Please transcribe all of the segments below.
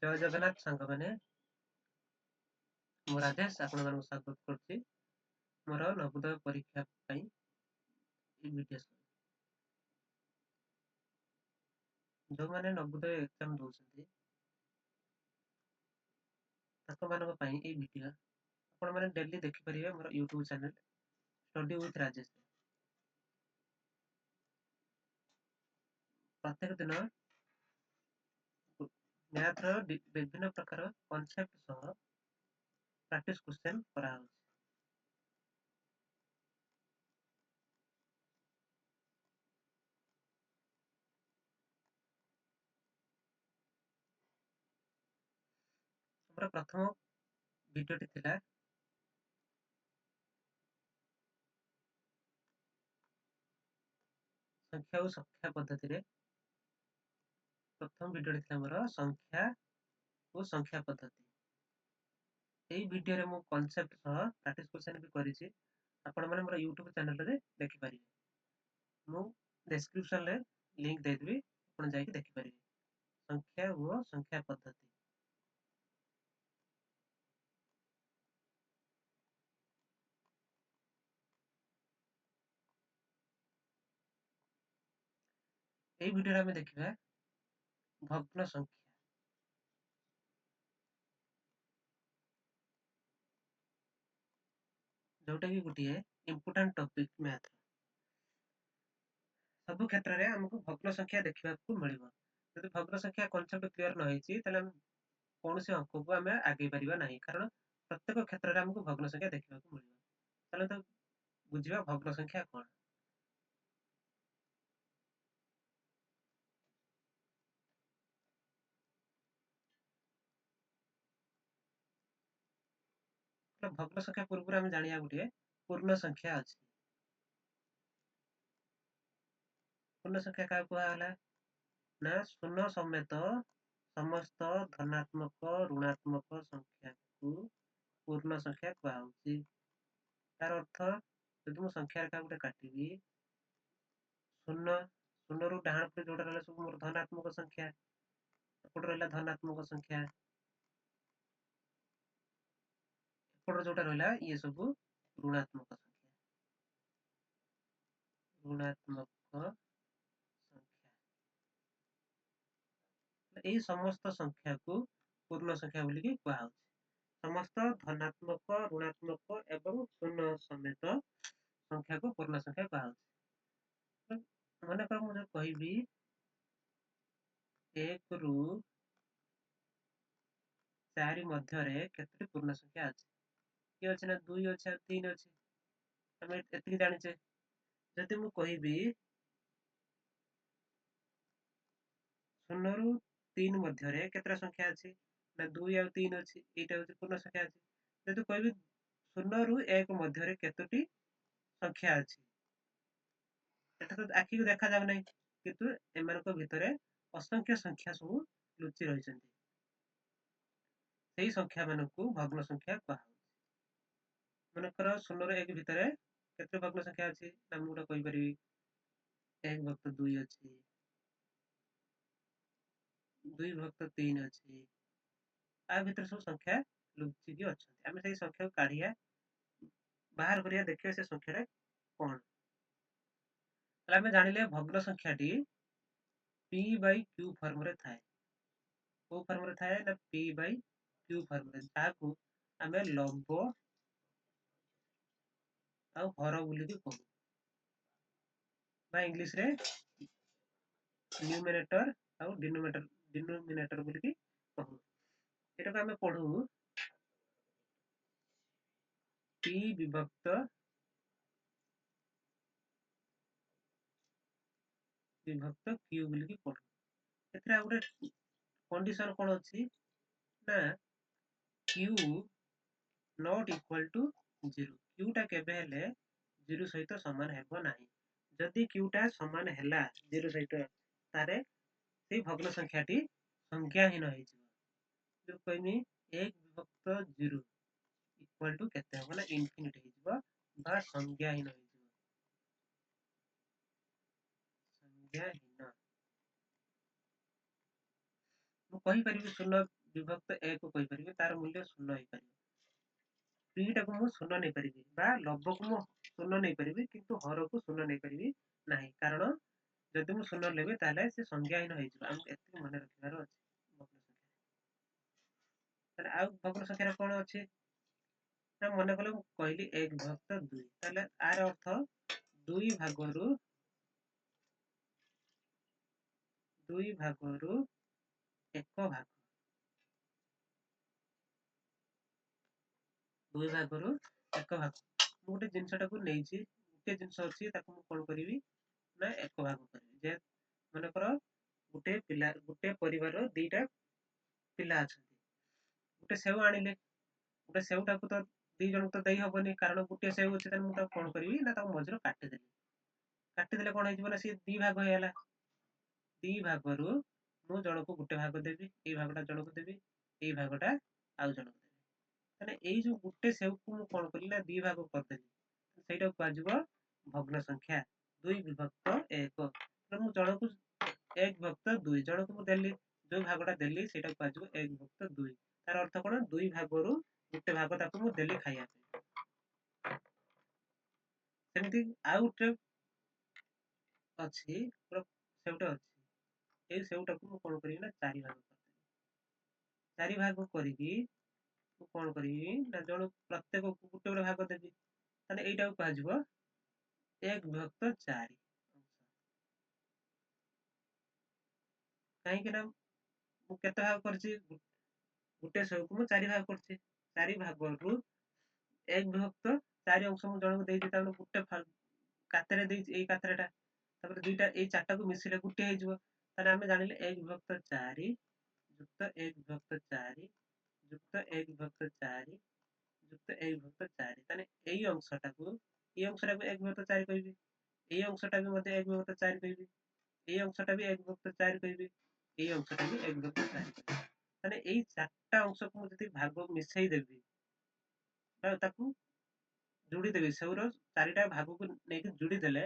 ଜୟ ଜଗନ୍ନାଥ ସାଙ୍ଗମାନେ, ମୁଁ ରାଜେଶ ଆପଣମାନଙ୍କୁ ସ୍ୱାଗତ କରୁଛି ମୋର ନବୋଦୟ ପରୀକ୍ଷା ପାଇଁ ଏଇ ଭିଡ଼ିଓ। ଯେଉଁମାନେ ନବୋଦୟ ଏକ୍ଜାମ ଦେଉଛନ୍ତି ତାଙ୍କମାନଙ୍କ ପାଇଁ ଏଇ ଭିଡ଼ିଓ। ଆପଣମାନେ ଡେଲି ଦେଖିପାରିବେ ମୋର YouTube channel study with Rajesh. ପ୍ରତ୍ୟେକ ଦିନ ମ୍ୟାଥର ବିଭିନ୍ନ ପ୍ରକାର କନସେପ୍ଟ ସହ ପ୍ରାକ୍ଟିସ୍ କ୍ୱେଶ୍ଚନ୍ କରାହେଉଛି। ଆମର ପ୍ରଥମ ଭିଡ଼ିଓଟି ଥିଲା ସଂଖ୍ୟା ଓ ସଂଖ୍ୟା ପଦ୍ଧତିରେ। ପ୍ରଥମ ଭିଡ଼ିଓଟି ଥିଲା ମୋର ସଂଖ୍ୟା ଓ ସଂଖ୍ୟା ପଦ୍ଧତି। ଏଇ ଭିଡ଼ିଓରେ ମୁଁ କନସେପ୍ଟ ସହ ପ୍ରାକ୍ଟିସ୍ କ୍ୱେଶ୍ଚନ୍ ବି କରିଛି, ଆପଣମାନେ ମୋର ୟୁଟ୍ୟୁବ୍ ଚ୍ୟାନେଲରେ ଦେଖିପାରିବେ। ମୁଁ ଡେସ୍କ୍ରିପସନରେ ଲିଙ୍କ ଦେଇଦେବି, ଆପଣ ଯାଇକି ଦେଖିପାରିବେ ସଂଖ୍ୟା ଓ ସଂଖ୍ୟା ପଦ୍ଧତି। ଏଇ ଭିଡ଼ିଓରେ ଆମେ ଦେଖିବା ଭଗ୍ନ ସଂଖ୍ୟା। ଯୋଉଟା କି ଗୋଟିଏ ଇମ୍ପୋର୍ଟାଣ୍ଟ ଟପିକ ମ୍ୟାଥର। ସବୁ କ୍ଷେତ୍ରରେ ଆମକୁ ଭଗ୍ନ ସଂଖ୍ୟା ଦେଖିବାକୁ ମିଳିବ। ଯଦି ଭଗ୍ନ ସଂଖ୍ୟା କନସେପ୍ଟ କ୍ଲିୟର ନ ହେଇଛି ତାହେଲେ ଆମେ କୌଣସି ଅଙ୍କକୁ ଆମେ ଆଗେଇ ପାରିବା ନାହିଁ, କାରଣ ପ୍ରତ୍ୟେକ କ୍ଷେତ୍ରରେ ଆମକୁ ଭଗ୍ନ ସଂଖ୍ୟା ଦେଖିବାକୁ ମିଳିବ। ତାହେଲେ ତ ବୁଝିବା ଭଗ୍ନ ସଂଖ୍ୟା କଣ। ଭଗ୍ନ ସଂଖ୍ୟା ପୂର୍ବରୁ ଆମେ ଜାଣିବା ଗୋଟିଏ ପୂର୍ଣ୍ଣ ସଂଖ୍ୟା ଅଛି। ପୂର୍ଣ୍ଣ ସଂଖ୍ୟା କାହାକୁ କୁହାଗଲା ନା ଶୂନ ସମେତ ସମସ୍ତ ଧନାତ୍ମକ ଋଣାତ୍ମକ ସଂଖ୍ୟାକୁ ପୂର୍ଣ୍ଣ ସଂଖ୍ୟା କୁହାହଉଛି। ତାର ଅର୍ଥ ଯଦି ମୁଁ ସଂଖ୍ୟାରେ କାହାକୁ ଗୋଟେ କାଟିବି, ଶୂନ ଶୂନରୁ ଡାହାଣ ପଟେ ଯୋଉଟା ରହିଲା ସବୁ ମୋର ଧନାତ୍ମକ ସଂଖ୍ୟା, ଏପଟେ ରହିଲା ଧନାତ୍ମକ ସଂଖ୍ୟା, ଏପଟେ ଯୋଉଟା ରହିଲା ଇଏ ସବୁ ଋଣାତ୍ମକ ସଂଖ୍ୟା, ଋଣାତ୍ମକ ସଂଖ୍ୟା। ଏଇ ସମସ୍ତ ସଂଖ୍ୟାକୁ ପୂର୍ଣ୍ଣ ସଂଖ୍ୟା ବୋଲିକି କୁହାହଉଛି। ସମସ୍ତ ଧନାତ୍ମକ ଋଣାତ୍ମକ ଏବଂ ଶୂନ ସମେତ ସଂଖ୍ୟାକୁ ପୂର୍ଣ୍ଣ ସଂଖ୍ୟା କୁହାହଉଛି। ମନେକର ମୁଁ ଯଦି କହିବି 1 ରୁ 4 ମଧ୍ୟରେ କେତୋଟି ପୂର୍ଣ୍ଣ ସଂଖ୍ୟା ଅଛି, କିଏ ଅଛି ନା 2 ଅଛି ଆଉ 3 ଅଛି, ଆମେ ଏତିକି ଜାଣିଛେ। ଯଦି ମୁଁ କହିବି 0 ରୁ 3 ମଧ୍ୟରେ କେତେଟା ସଂଖ୍ୟା ଅଛି ନା 2 ଆଉ 3 ଅଛି, ଏଇଟା ହଉଛି ପୂର୍ଣ୍ଣ ସଂଖ୍ୟା ଅଛି। ଯଦି କହିବି 0 ରୁ 1 ମଧ୍ୟରେ କେତୋଟି ସଂଖ୍ୟା ଅଛି, ଏଟା ତ ଆଖିକୁ ଦେଖାଯାଉ ନାହିଁ, କିନ୍ତୁ ଏମାନଙ୍କ ଭିତରେ ଅସଂଖ୍ୟ ସଂଖ୍ୟା ସବୁ ଲୁଚି ରହିଛନ୍ତି। ସେଇ ସଂଖ୍ୟା ମାନଙ୍କୁ ଭଗ୍ନ ସଂଖ୍ୟା କୁହାହଉଛି। ମନେକର 0 ରୁ 1 ଭିତରେ କେତେ ଭଗ୍ନ ସଂଖ୍ୟା ଅଛି ନା ମୁଁ ଗୋଟେ କହିପାରିବି 1 ଭକ୍ତ 2 ଅଛି, 2 ଭକ୍ତ 3 ଅଛି, ତା ଭିତରେ ସବୁ ସଂଖ୍ୟା ଲୁଚିକି ଅଛନ୍ତି। ଆମେ ସେଇ ସଂଖ୍ୟାକୁ କାଢିବା, ବାହାର କରିବା, ଦେଖିବା ସେ ସଂଖ୍ୟାଟା କଣ। ତାହେଲେ ଆମେ ଜାଣିଲେ ଭଗ୍ନ ସଂଖ୍ୟାଟି ପି ବାଇ କ୍ୟୁ ଫର୍ମରେ ଥାଏ। କୋଉ ଫର୍ମରେ ଥାଏ ନା ପି ବାଇ କ୍ୟୁ ଫର୍ମରେ, ଯାହାକୁ ଆମେ ଲବ ଆଉ ହର ବୋଲିକି କହୁ, ବା ଇଂଲିଶରେ ନ୍ୟୁମିନେଟର ଆଉ ଡିନୋମିନେଟର ବୋଲିକି କହୁ। ଏଟାକୁ ଆମେ ପଢୁ ପି ବିଭକ୍ତ ବିଭକ୍ତ କ୍ୟୁ ବୋଲିକି ପଢୁ। ଏଥିରେ ଆଉ ଗୋଟେ କଣ୍ଡିସନ କଣ ଅଛି ନା କ୍ୟୁ not equal to 0। କ୍ୟୁଟା କେବେ ହେଲେ 0 ସହିତ ସମାନ ହେବ ନାହିଁ। ଯଦି କ୍ୟୁଟା ସମାନ ହେଲା 0 ସହିତ, ତାହେଲେ ସେଇ ଭଗ୍ନ ସଂଖ୍ୟାଟି ସଂଜ୍ଞାହୀନ ହେଇଯିବ। ଯୋଉ କହିମି 1 ବିଭକ୍ତ 0 ଇକ୍ୱାଲ ଟୁ କେତେ ହବ ନା ଇନଫିନିଟି ହେଇଯିବ ବା ସଂଜ୍ଞାହୀନ ହେଇଯିବ। ସଂଜ୍ଞାହୀନ ମୁଁ କହିପାରିବି 0 ବିଭକ୍ତ 1 କହିପାରିବି, ତାର ମୂଲ୍ୟ 0 ହେଇପାରିବ। ପିଟାକୁ ମୁଁ 0 ନେଇପାରିବି ବା ଲବକୁ ମୁଁ 0 ନେଇପାରିବି, କିନ୍ତୁ ହରକୁ 0 ନେଇପାରିବି ନାହିଁ। କାରଣ ଯଦି ମୁଁ 0 ନେବି ତାହେଲେ ସେ ସଂଜ୍ଞାହୀନ ହେଇଯିବ। ଆମକୁ ଏତିକି ମନେ ରଖିବାର ଅଛି ଭଗ୍ନ ସଂଖ୍ୟା। ତାହେଲେ ଆଉ ଭଗ୍ନ ସଂଖ୍ୟାର କଣ ଅଛି ନା, ମନେ କଲେ ମୁଁ କହିଲି 1 ବିଭକ୍ତ 2, ତାହେଲେ ଆର ଅର୍ଥ 2 ଭାଗରୁ 2 ଭାଗରୁ 1 ଭାଗ, 2 ଭାଗରୁ 1 ଭାଗ। ମୁଁ ଗୋଟେ ଜିନିଷଟାକୁ ନେଇଛି, ଗୋଟେ ଜିନିଷ ଅଛି, ତାକୁ ମୁଁ କଣ କରିବି ନା 1 ଭାଗ କରିବି। ଯେ ମନେକର ଗୋଟେ ପିଲା, ଗୋଟେ ପରିବାରର 2ଟା ପିଲା ଅଛନ୍ତି, ଗୋଟେ ସେଉ ଆଣିଲେ, ଗୋଟେ ସେଉଟାକୁ ତ 2 ଜଣଙ୍କୁ ତ ଦେଇ ହବନି, କାରଣ ଗୋଟିଏ ସେଉ ଅଛି। ତାହେଲେ ମୁଁ ତାକୁ କଣ କରିବି ନା ତାକୁ ମଝିରୁ କାଟିଦେଲି। କାଟିଦେଲେ କଣ ହେଇଯିବ ନା ସିଏ 2 ଭାଗ ହେଇଗଲା। 2 ଭାଗରୁ ମୁଁ ଜଣକୁ ଗୋଟେ ଭାଗ ଦେବି, ଏଇ ଭାଗଟା ଜଣକୁ ଦେବି, ଏଇ ଭାଗଟା ଆଉ ଜଣକୁ ଦେବି। ତାହେଲେ ଏଇ ଯୋଉ ଗୋଟେ ସେଉକୁ ମୁଁ କଣ କଲି ନା 2 ଭାଗ କରିଦେଲି, ସେଇଟାକୁ କୁହାଯିବ ଭଗ୍ନ ସଂଖ୍ୟା 2 ବିଭକ୍ତ 1। ତେଣୁ ମୁଁ ଜଣକୁ 1 ବିଭକ୍ତ 2 ଜଣକୁ ମୁଁ ଦେଲି, ଯୋଉ ଭାଗଟା ଦେଲି ସେଇଟାକୁ କୁହାଯିବ 1 ବିଭକ୍ତ 2। ତାର ଅର୍ଥ କଣ? 2 ଭାଗରୁ ଗୋଟେ ଭାଗ ତାକୁ ମୁଁ ଦେଲି ଖାଇବା ପାଇଁ। ସେମିତି ଆଉ ଗୋଟେ ଅଛି, ସେଉଟା ଅଛି, ଏଇ ସେଉଟାକୁ ମୁଁ କଣ କରିବି ନା 4 ଭାଗ କରିଦେବି। 4 ଭାଗ କରିକି ମୁଁ କଣ କରିବି ନା ଜଣ ପ୍ରତ୍ୟେକକୁ ଗୋଟେ ଗୋଟେ ଭାଗ ଦେବି। ତାହେଲେ ଏଇଟାକୁ କୁହାଯିବ 1 ବିଭକ୍ତ 4। କାହିଁକି ନା ମୁଁ କେତେ ଭାଗ କରିଛି? ଗୋଟେ ସେଉକୁ ମୁଁ 4 ଭାଗ କରିଛି। 4 ଭାଗରୁ 1 ବିଭକ୍ତ 4 ଅଂଶ ମୁଁ ଜଣକୁ ଦେଇଛି, ତାପରେ ଗୋଟେ କାତରେ ଦେଇଛି, ଏଇ କାତରେଟା, ତାପରେ 2ଟା, ଏଇ 4ଟାକୁ ମିଶିଲେ ଗୋଟେ ହେଇଯିବ। ତାହେଲେ ଆମେ ଜାଣିଲେ 1 ବିଭକ୍ତ 4 ଯୁକ୍ତ 1 ବିଭକ୍ତ 4 ଯୁକ୍ତ 1 ବିଭକ୍ତ 4 ଯୁକ୍ତ 1 ବିଭକ୍ତ 4। ତାହେଲେ ଏଇ ଅଂଶଟାକୁ, ଏଇ ଅଂଶଟାକୁ 1 ବିଭକ୍ତ 4 କହିବି, ଏଇ ଅଂଶଟା ବି ମଧ୍ୟ 1 ବିଭକ୍ତ 4 କହିବି, ଏଇ ଅଂଶଟା ବି 1 ବିଭକ୍ତ 4 କହିବି, ଏଇ ଅଂଶଟା ବି 1 ବିଭକ୍ତ 4 କହିବି। ତାହେଲେ ଏଇ 4ଟା ଅଂଶକୁ ମୁଁ ଯଦି ଭାଗ ମିଶେଇ ଦେବି ବା ତାକୁ ଯୋଡ଼ି ଦେବି, ସେଉର 4ଟା ଭାଗକୁ ନେଇକି ଯୋଡ଼ି ଦେଲେ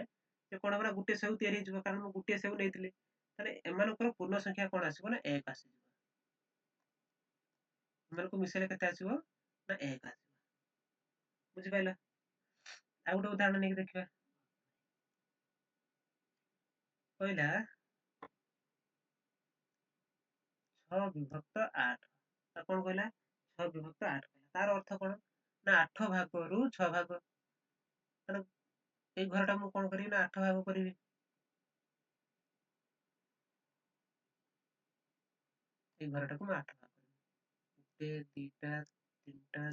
ସେ କଣ ହବ ନା ଗୋଟେ ସେଉ ତିଆରି ହେଇଯିବ, କାରଣ ମୁଁ ଗୋଟିଏ ସେଉ ନେଇଥିଲି। ତାହେଲେ ଏମାନଙ୍କର ପୂର୍ଣ୍ଣ ସଂଖ୍ୟା କଣ ଆସିବ ନା 1 ଆସିଯିବ। ଏମାନଙ୍କୁ ମିଶେଇଲେ କେତେ ଆସିବ ନା 1 ଆସିବ। ବୁଝିପାରିଲ? ଆଉ ଗୋଟେ ଉଦାହରଣ ନେଇକି ଦେଖିବା। କହିଲା 6 ବିଭକ୍ତ 8। କଣ କହିଲା? 6 ବିଭକ୍ତ 8 କହିଲା। ତାର ଅର୍ଥ କଣ ନା 8 ଭାଗରୁ 6 ଭାଗ। ତାହେଲେ ଏଇ ଘରଟା ମୁଁ କଣ କରିବି ନା 8 ଭାଗ କରିବି। ଏଇ ଘରଟାକୁ ମୁଁ 8 ଭାଗ କରିବି। 1, 2ଟା, 3ଟା,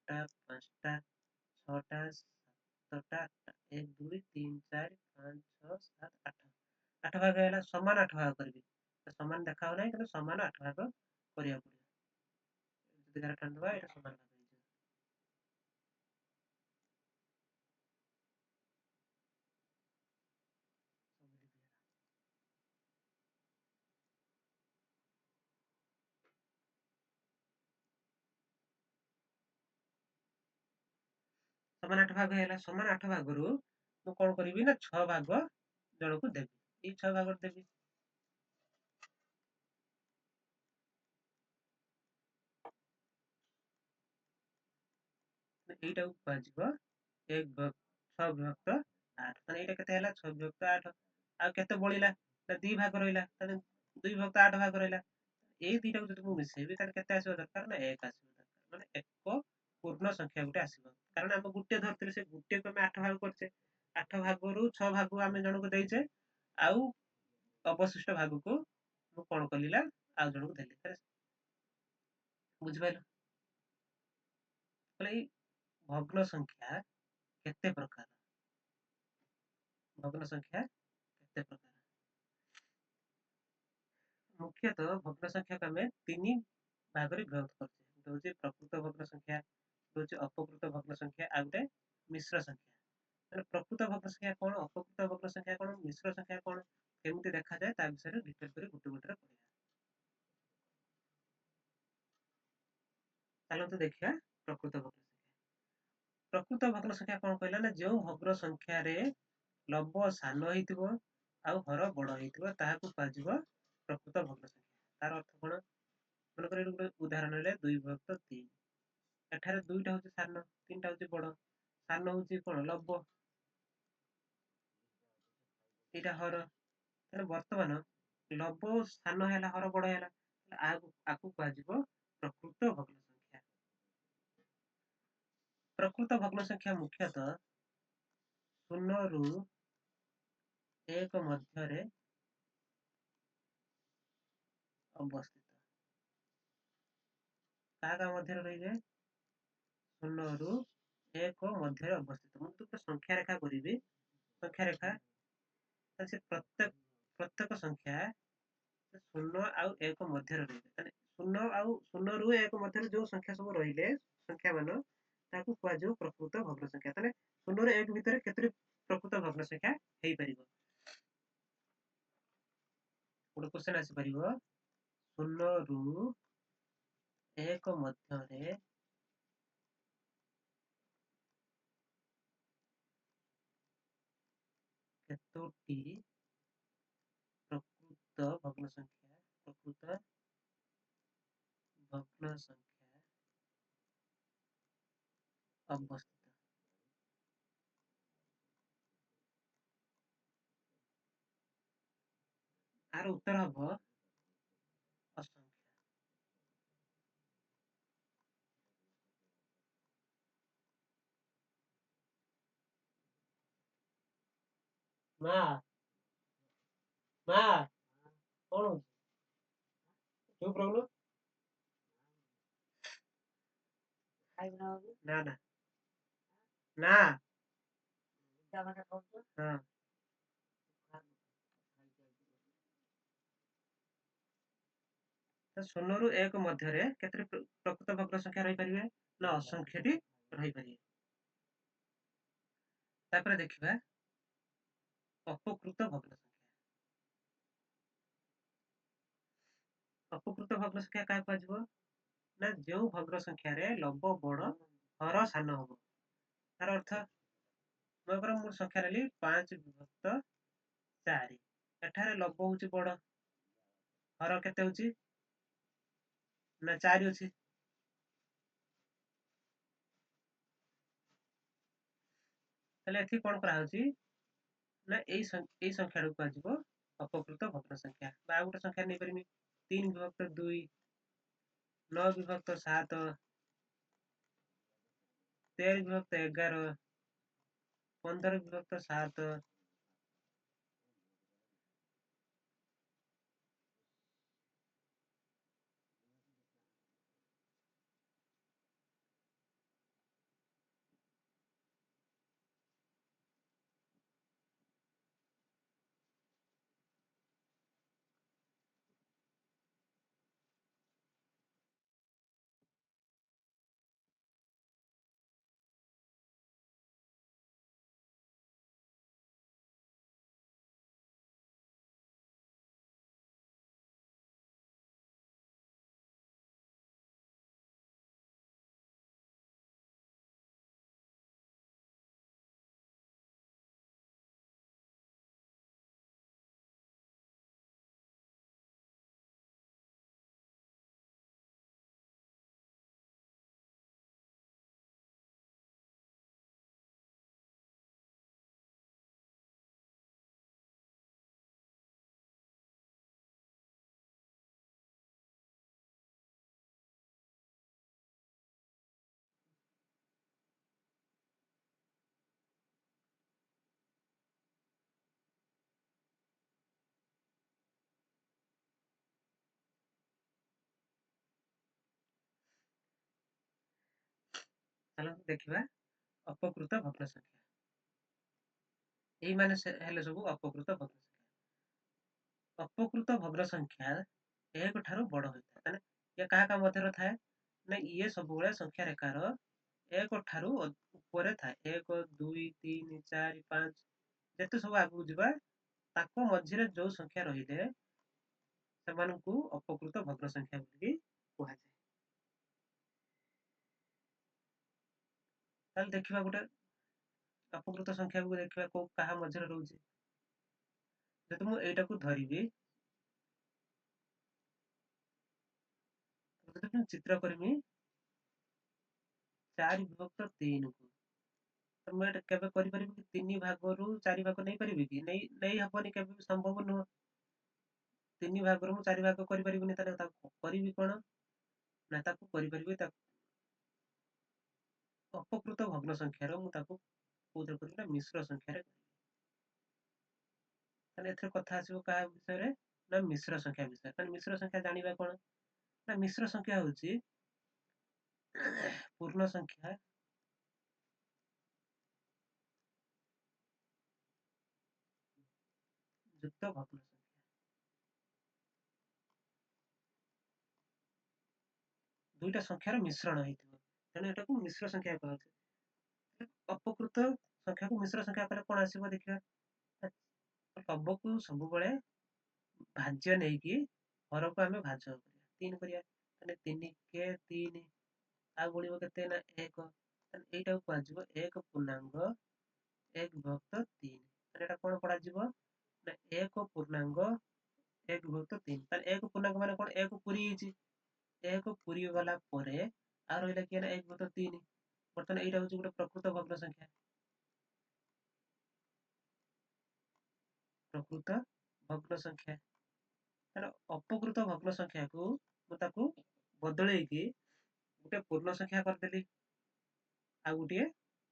4ଟା, 5ଟା, 6ଟା, 7ଟା, 8ଟା। 1, 2, 3, 4, 5, 6, 7, 8। 8 ଭାଗ ହେଲା। ସମାନ 8 ଭାଗ କରିବି, ସମାନ ଦେଖା ହଉନାହିଁ, କିନ୍ତୁ ସମାନ 8 ଭାଗ କରିବାକୁ ପଡିବ। ଯଦି ଗାର ଟାଣିଦେବା ଏଇଟା ସମାନ ଭାଗ ହେଇଯିବ। ସମାନ 8 ଭାଗ ହେଲା। ସମାନ 8 ଭାଗରୁ ମୁଁ କଣ କରିବି ନା 6 ଭାଗ ଜଣକୁ ଦେବି, ଏଇ 6 ଭାଗ ଦେବି। ଏଇଟାକୁ କୁହାଯିବ 1 6 ବିଭକ୍ତ 8। ମାନେ ଏଇଟା କେତେ ହେଲା? 6 ବିଭକ୍ତ 8। ଆଉ କେତେ ବଳିଲା ନା 2 ଭାଗ ରହିଲା। ତାହେଲେ 2 ବିଭକ୍ତ 8 ଭାଗ ରହିଲା। ଏଇ 2ଟାକୁ ଯଦି ମୁଁ ମିଶେଇବି ତାହେଲେ କେତେ ଆସିବା ଦରକାର ନା 1 ଆସିବା ଦରକାର। ମାନେ ଏକ ପୂର୍ଣ୍ଣ ସଂଖ୍ୟା ଗୋଟେ ଆସିବ, କାରଣ ଆମେ ଗୋଟିଏ ଧରିଥିଲେ, ସେ ଗୋଟିଏକୁ ଆମେ 8 ଭାଗ କରିଛେ। 8 ଭାଗରୁ 6 ଭାଗ ଆମେ ଜଣକୁ ଦେଇଛେ, ଆଉ ଅବଶିଷ୍ଟ ଭାଗକୁ ମୁଁ କଣ କଲି ନା ଆଉ ଜଣକୁ ଦେଲି। ବୁଝିପାରିଲ? ତାହେଲେ ଏଇ ଭଗ୍ନ ସଂଖ୍ୟା କେତେ ପ୍ରକାର? ଭଗ୍ନ ସଂଖ୍ୟା କେତେ ପ୍ରକାର? ମୁଖ୍ୟତଃ ଭଗ୍ନ ସଂଖ୍ୟାକୁ ଆମେ 3 ଭାଗରେ ବିଭକ୍ତ କରୁଛେ। ଗୋଟେ ହଉଛି ପ୍ରକୃତ ଭଗ୍ନ ସଂଖ୍ୟା, ଗୋଟେ ହଉଛି ଅପକୃତ ଭଗ୍ନ ସଂଖ୍ୟା, ଆଉ ଗୋଟେ ମିଶ୍ର ସଂଖ୍ୟା। ତାହେଲେ ପ୍ରକୃତ ଭଗ୍ନ ସଂଖ୍ୟା କଣ, ଅପକୃତ ଭଗ୍ନ ସଂଖ୍ୟା କଣ, ମିଶ୍ର ସଂଖ୍ୟା କଣ, କେମିତି ଦେଖାଯାଏ ତା ବିଷୟରେ ଡିଟେଲ କରି ଗୋଟେ ଗୋଟେରେ ପଢିବା। ଚାଲନ୍ତୁ ଦେଖିବା ପ୍ରକୃତ ଭଗ୍ନ ସଂଖ୍ୟା। ପ୍ରକୃତ ଭଗ୍ନ ସଂଖ୍ୟା କଣ କହିଲା ନା ଯେଉଁ ଭଗ୍ନ ସଂଖ୍ୟାରେ ଲବ ସାନ ହେଇଥିବ ଆଉ ହର ବଡ ହେଇଥିବ ତାହାକୁ କୁହାଯିବ ପ୍ରକୃତ ଭଗ୍ନ ସଂଖ୍ୟା। ତାର ଅର୍ଥ କଣ? ମନେକର ଏଠି ଗୋଟେ ଉଦାହରଣ ହେଲେ 2 ବିଭକ୍ତ 3। ଏଠାରେ 2ଟା ହେଉଛି ସାନ, 3ଟା ହେଉଛି ବଡ଼। ସାନ ହେଉଛି କ'ଣ? ଲବ, ଏଇଟା ହର। ତାହେଲେ ବର୍ତ୍ତମାନ ଲବ ସାନ ହେଲା, ହର ବଡ଼ ହେଲା, ଆକୁ କୁହାଯିବ ପ୍ରକୃତ ଭଗ୍ନ ସଂଖ୍ୟା। ପ୍ରକୃତ ଭଗ୍ନ ସଂଖ୍ୟା ମୁଖ୍ୟତଃ 0ରୁ 1 ମଧ୍ୟରେ ଅବସ୍ଥିତ। କାହା କାହା ମଧ୍ୟରେ ରହିବେ? 0ରୁ 1 ମଧ୍ୟରେ ଅବସ୍ଥିତ। ମୁଁ ତ ସଂଖ୍ୟା ରେଖା କରିବି, ସଂଖ୍ୟା ରେଖା ସେ ପ୍ରତ୍ୟେକ ସଂଖ୍ୟା 0 ଆଉ 1 ମଧ୍ୟରେ ରହିବେ। ତାହେଲେ 0 ଆଉ 0ରୁ 1 ମଧ୍ୟରେ ଯୋଉ ସଂଖ୍ୟା ସବୁ ରହିଲେ ସଂଖ୍ୟା ମାନ, ତାକୁ କୁହାଯିବ ପ୍ରକୃତ ଭଗ୍ନ ସଂଖ୍ୟା। ତାହେଲେ 0ରୁ 1 ଭିତରେ କେତୋଟି ପ୍ରକୃତ ଭଗ୍ନ ସଂଖ୍ୟା ହେଇପାରିବ? ଗୋଟେ କ୍ୱେଶ୍ଚନ ଆସିପାରିବ, 0ରୁ 1 ମଧ୍ୟରେ କେତୋଟି ପ୍ରକୃତ ଭଗ୍ନ ସଂଖ୍ୟା, ପ୍ରକୃତ ଭଗ୍ନ ସଂଖ୍ୟା ଅବସ୍ଥିତ? ଆର ଉତ୍ତର ହବ ଅସଂଖ୍ୟ। ମା ମା କଣ ହଉଛି? ଚୁପ୍ ରହୁନୁ। ନା ନା ନା, ହଁ। 0ରୁ 1 ମଧ୍ୟରେ କେତୋଟି ପ୍ରକୃତ ଭଗ୍ନ ସଂଖ୍ୟା ରହିପାରିବେ? ନା ଅସଂଖ୍ୟଟି ରହିପାରିବେ। ତାପରେ ଦେଖିବା ଅପକୃତ ଭଗ୍ନ ସଂଖ୍ୟା। ଅପକୃତ ଭଗ୍ନ ସଂଖ୍ୟା କାହା କୁହାଯିବ? ନା ଯେଉଁ ଭଗ୍ନ ସଂଖ୍ୟାରେ ଲବ ବଡ଼ ହର ସାନ ହବ। ତାର ଅର୍ଥ ମନେକର ମୁଁ ସଂଖ୍ୟା ନେଲି 5 ବିଭକ୍ତ 4, ଏଠାରେ ଲବ ହଉଛି ବଡ଼, ହର କେତେ ହଉଛି? ନା 4 ଅଛି। ତାହେଲେ ଏଠି କଣ କରାହଉଛି ନା ଏଇ ସଂଖ୍ୟାଟାକୁ କୁହାଯିବ ଅପକୃତ ଭଗ୍ନ ସଂଖ୍ୟା। ବା ଆଉ ଗୋଟେ ସଂଖ୍ୟା ନେଇପାରିବି, 3 ବିଭକ୍ତ 2, 9 ବିଭକ୍ତ 7, 13 ବିଭକ୍ତ 11, 15 ବିଭକ୍ତ 7, ଚାଲନ୍ତୁ ଦେଖିବା ଅପକୃତ ଭଗ୍ନ ସଂଖ୍ୟା। ଏଇମାନେ ହେଲେ ସବୁ ଅପକୃତ ଭଗ୍ନ ସଂଖ୍ୟା। ଅପକୃତ ଭଗ୍ନ ସଂଖ୍ୟା 1 ଠାରୁ ବଡ଼ ହୋଇଥାଏ। ତାହେଲେ ଇଏ କାହା କାହା ମଧ୍ୟରେ ଥାଏ? ନା ଇଏ ସବୁବେଳେ ସଂଖ୍ୟା ରେଖାର 1 ଠାରୁ ଉପରେ ଥାଏ। 1, 2, 3, 4, 5 ଯେତେ ସବୁ ଆଗକୁ ଯିବା ତାଙ୍କ ମଝିରେ ଯୋଉ ସଂଖ୍ୟା ରହିଲେ ସେମାନଙ୍କୁ ଅପକୃତ ଭଗ୍ନ ସଂଖ୍ୟା ବୋଲି କୁହାଯାଏ। ତାହେଲେ ଦେଖିବା ଗୋଟେ ଅପକୃତ ସଂଖ୍ୟାକୁ ଦେଖିବା କୋଉ କାହା ମଝିରେ ରହୁଛି। ଯଦି ମୁଁ ଏଇଟାକୁ ଧରିବି, ଯଦି ଯଦି ମୁଁ ଚିତ୍ର କରିମି 4 ବିଭକ୍ତ 3 କୁ, ତ ମୁଁ ଏଇଟା କେବେ କରିପାରିବି କି 3 ଭାଗରୁ 4 ଭାଗ ନେଇପାରିବି କି? ନେଇ ହବନି, କେବେ ବି ସମ୍ଭବ ନୁହଁ। 3 ଭାଗରୁ ମୁଁ 4 ଭାଗ କରିପାରିବିନି। ତାହେଲେ ତାକୁ କରିବି କଣ ନା ତାକୁ କରିପାରିବି ତାକୁ ଅପକୃତ ଭଗ୍ନ ସଂଖ୍ୟାର ମୁଁ ତାକୁ କୋଉଥିରେ କରିବି ନା ମିଶ୍ର ସଂଖ୍ୟାରେ କରିବି। ତାହେଲେ ଏଥିରେ କଥା ଆସିବ କାହା ବିଷୟରେ ନା ମିଶ୍ର ସଂଖ୍ୟା ବିଷୟରେ। ତାହେଲେ ମିଶ୍ର ସଂଖ୍ୟା ଜାଣିବା କଣ ନା ମିଶ୍ର ସଂଖ୍ୟା ହଉଛି ପୂର୍ଣ୍ଣ ସଂଖ୍ୟା ଯୁକ୍ତ ଭଗ୍ନ ସଂଖ୍ୟା। ଦୁଇଟା ସଂଖ୍ୟାର ମିଶ୍ରଣ ହେଇଥିବ, ତେଣୁ ଏଟାକୁ ମିଶ୍ର ସଂଖ୍ୟା କୁହାଯାଉଛି। ଅପକୃତ ସଂଖ୍ୟାକୁ ମିଶ୍ର ସଂଖ୍ୟା କଲେ କଣ ଆସିବ ଦେଖିବା। ଲବକୁ ସବୁବେଳେ ଭାଜ୍ୟ ନେଇକି ହରକୁ ଆମେ ଭାଜକ କରିବା, 3 କରିବା। ତାହେଲେ 3 କେ 3 ଆଉ ବଳିବ କେତେ ନା 1। ତାହେଲେ ଏଇଟାକୁ କୁହାଯିବ 1 ପୂର୍ଣ୍ଣାଙ୍ଗ 1 ବିଭକ୍ତ 3। ତାହେଲେ ଏଇଟା କଣ ପଢାଯିବ ନା 1 ପୂର୍ଣ୍ଣାଙ୍ଗ 1 ବିଭକ୍ତ 3। ତାହେଲେ 1 ପୂର୍ଣ୍ଣାଙ୍ଗ ମାନେ କଣ? 1 ପୁରୀ ହେଇଛି। 1 ପୁରୀ ଗଲା ପରେ ଆଉ ରହିଲା କିଏ ନା 1 ବିଭକ୍ତ 3। ବର୍ତ୍ତମାନ ଏଇଟା ହଉଛି ଗୋଟେ ପ୍ରକୃତ ଭଗ୍ନ ସଂଖ୍ୟା, ପ୍ରକୃତ ଭଗ୍ନ ସଂଖ୍ୟା। ତାହେଲେ ଅପକୃତ ଭଗ୍ନ ସଂଖ୍ୟାକୁ ମୁଁ ତାକୁ ବଦଳେଇକି ଗୋଟେ ପୂର୍ଣ୍ଣ ସଂଖ୍ୟା କରିଦେଲି ଆଉ ଗୋଟିଏ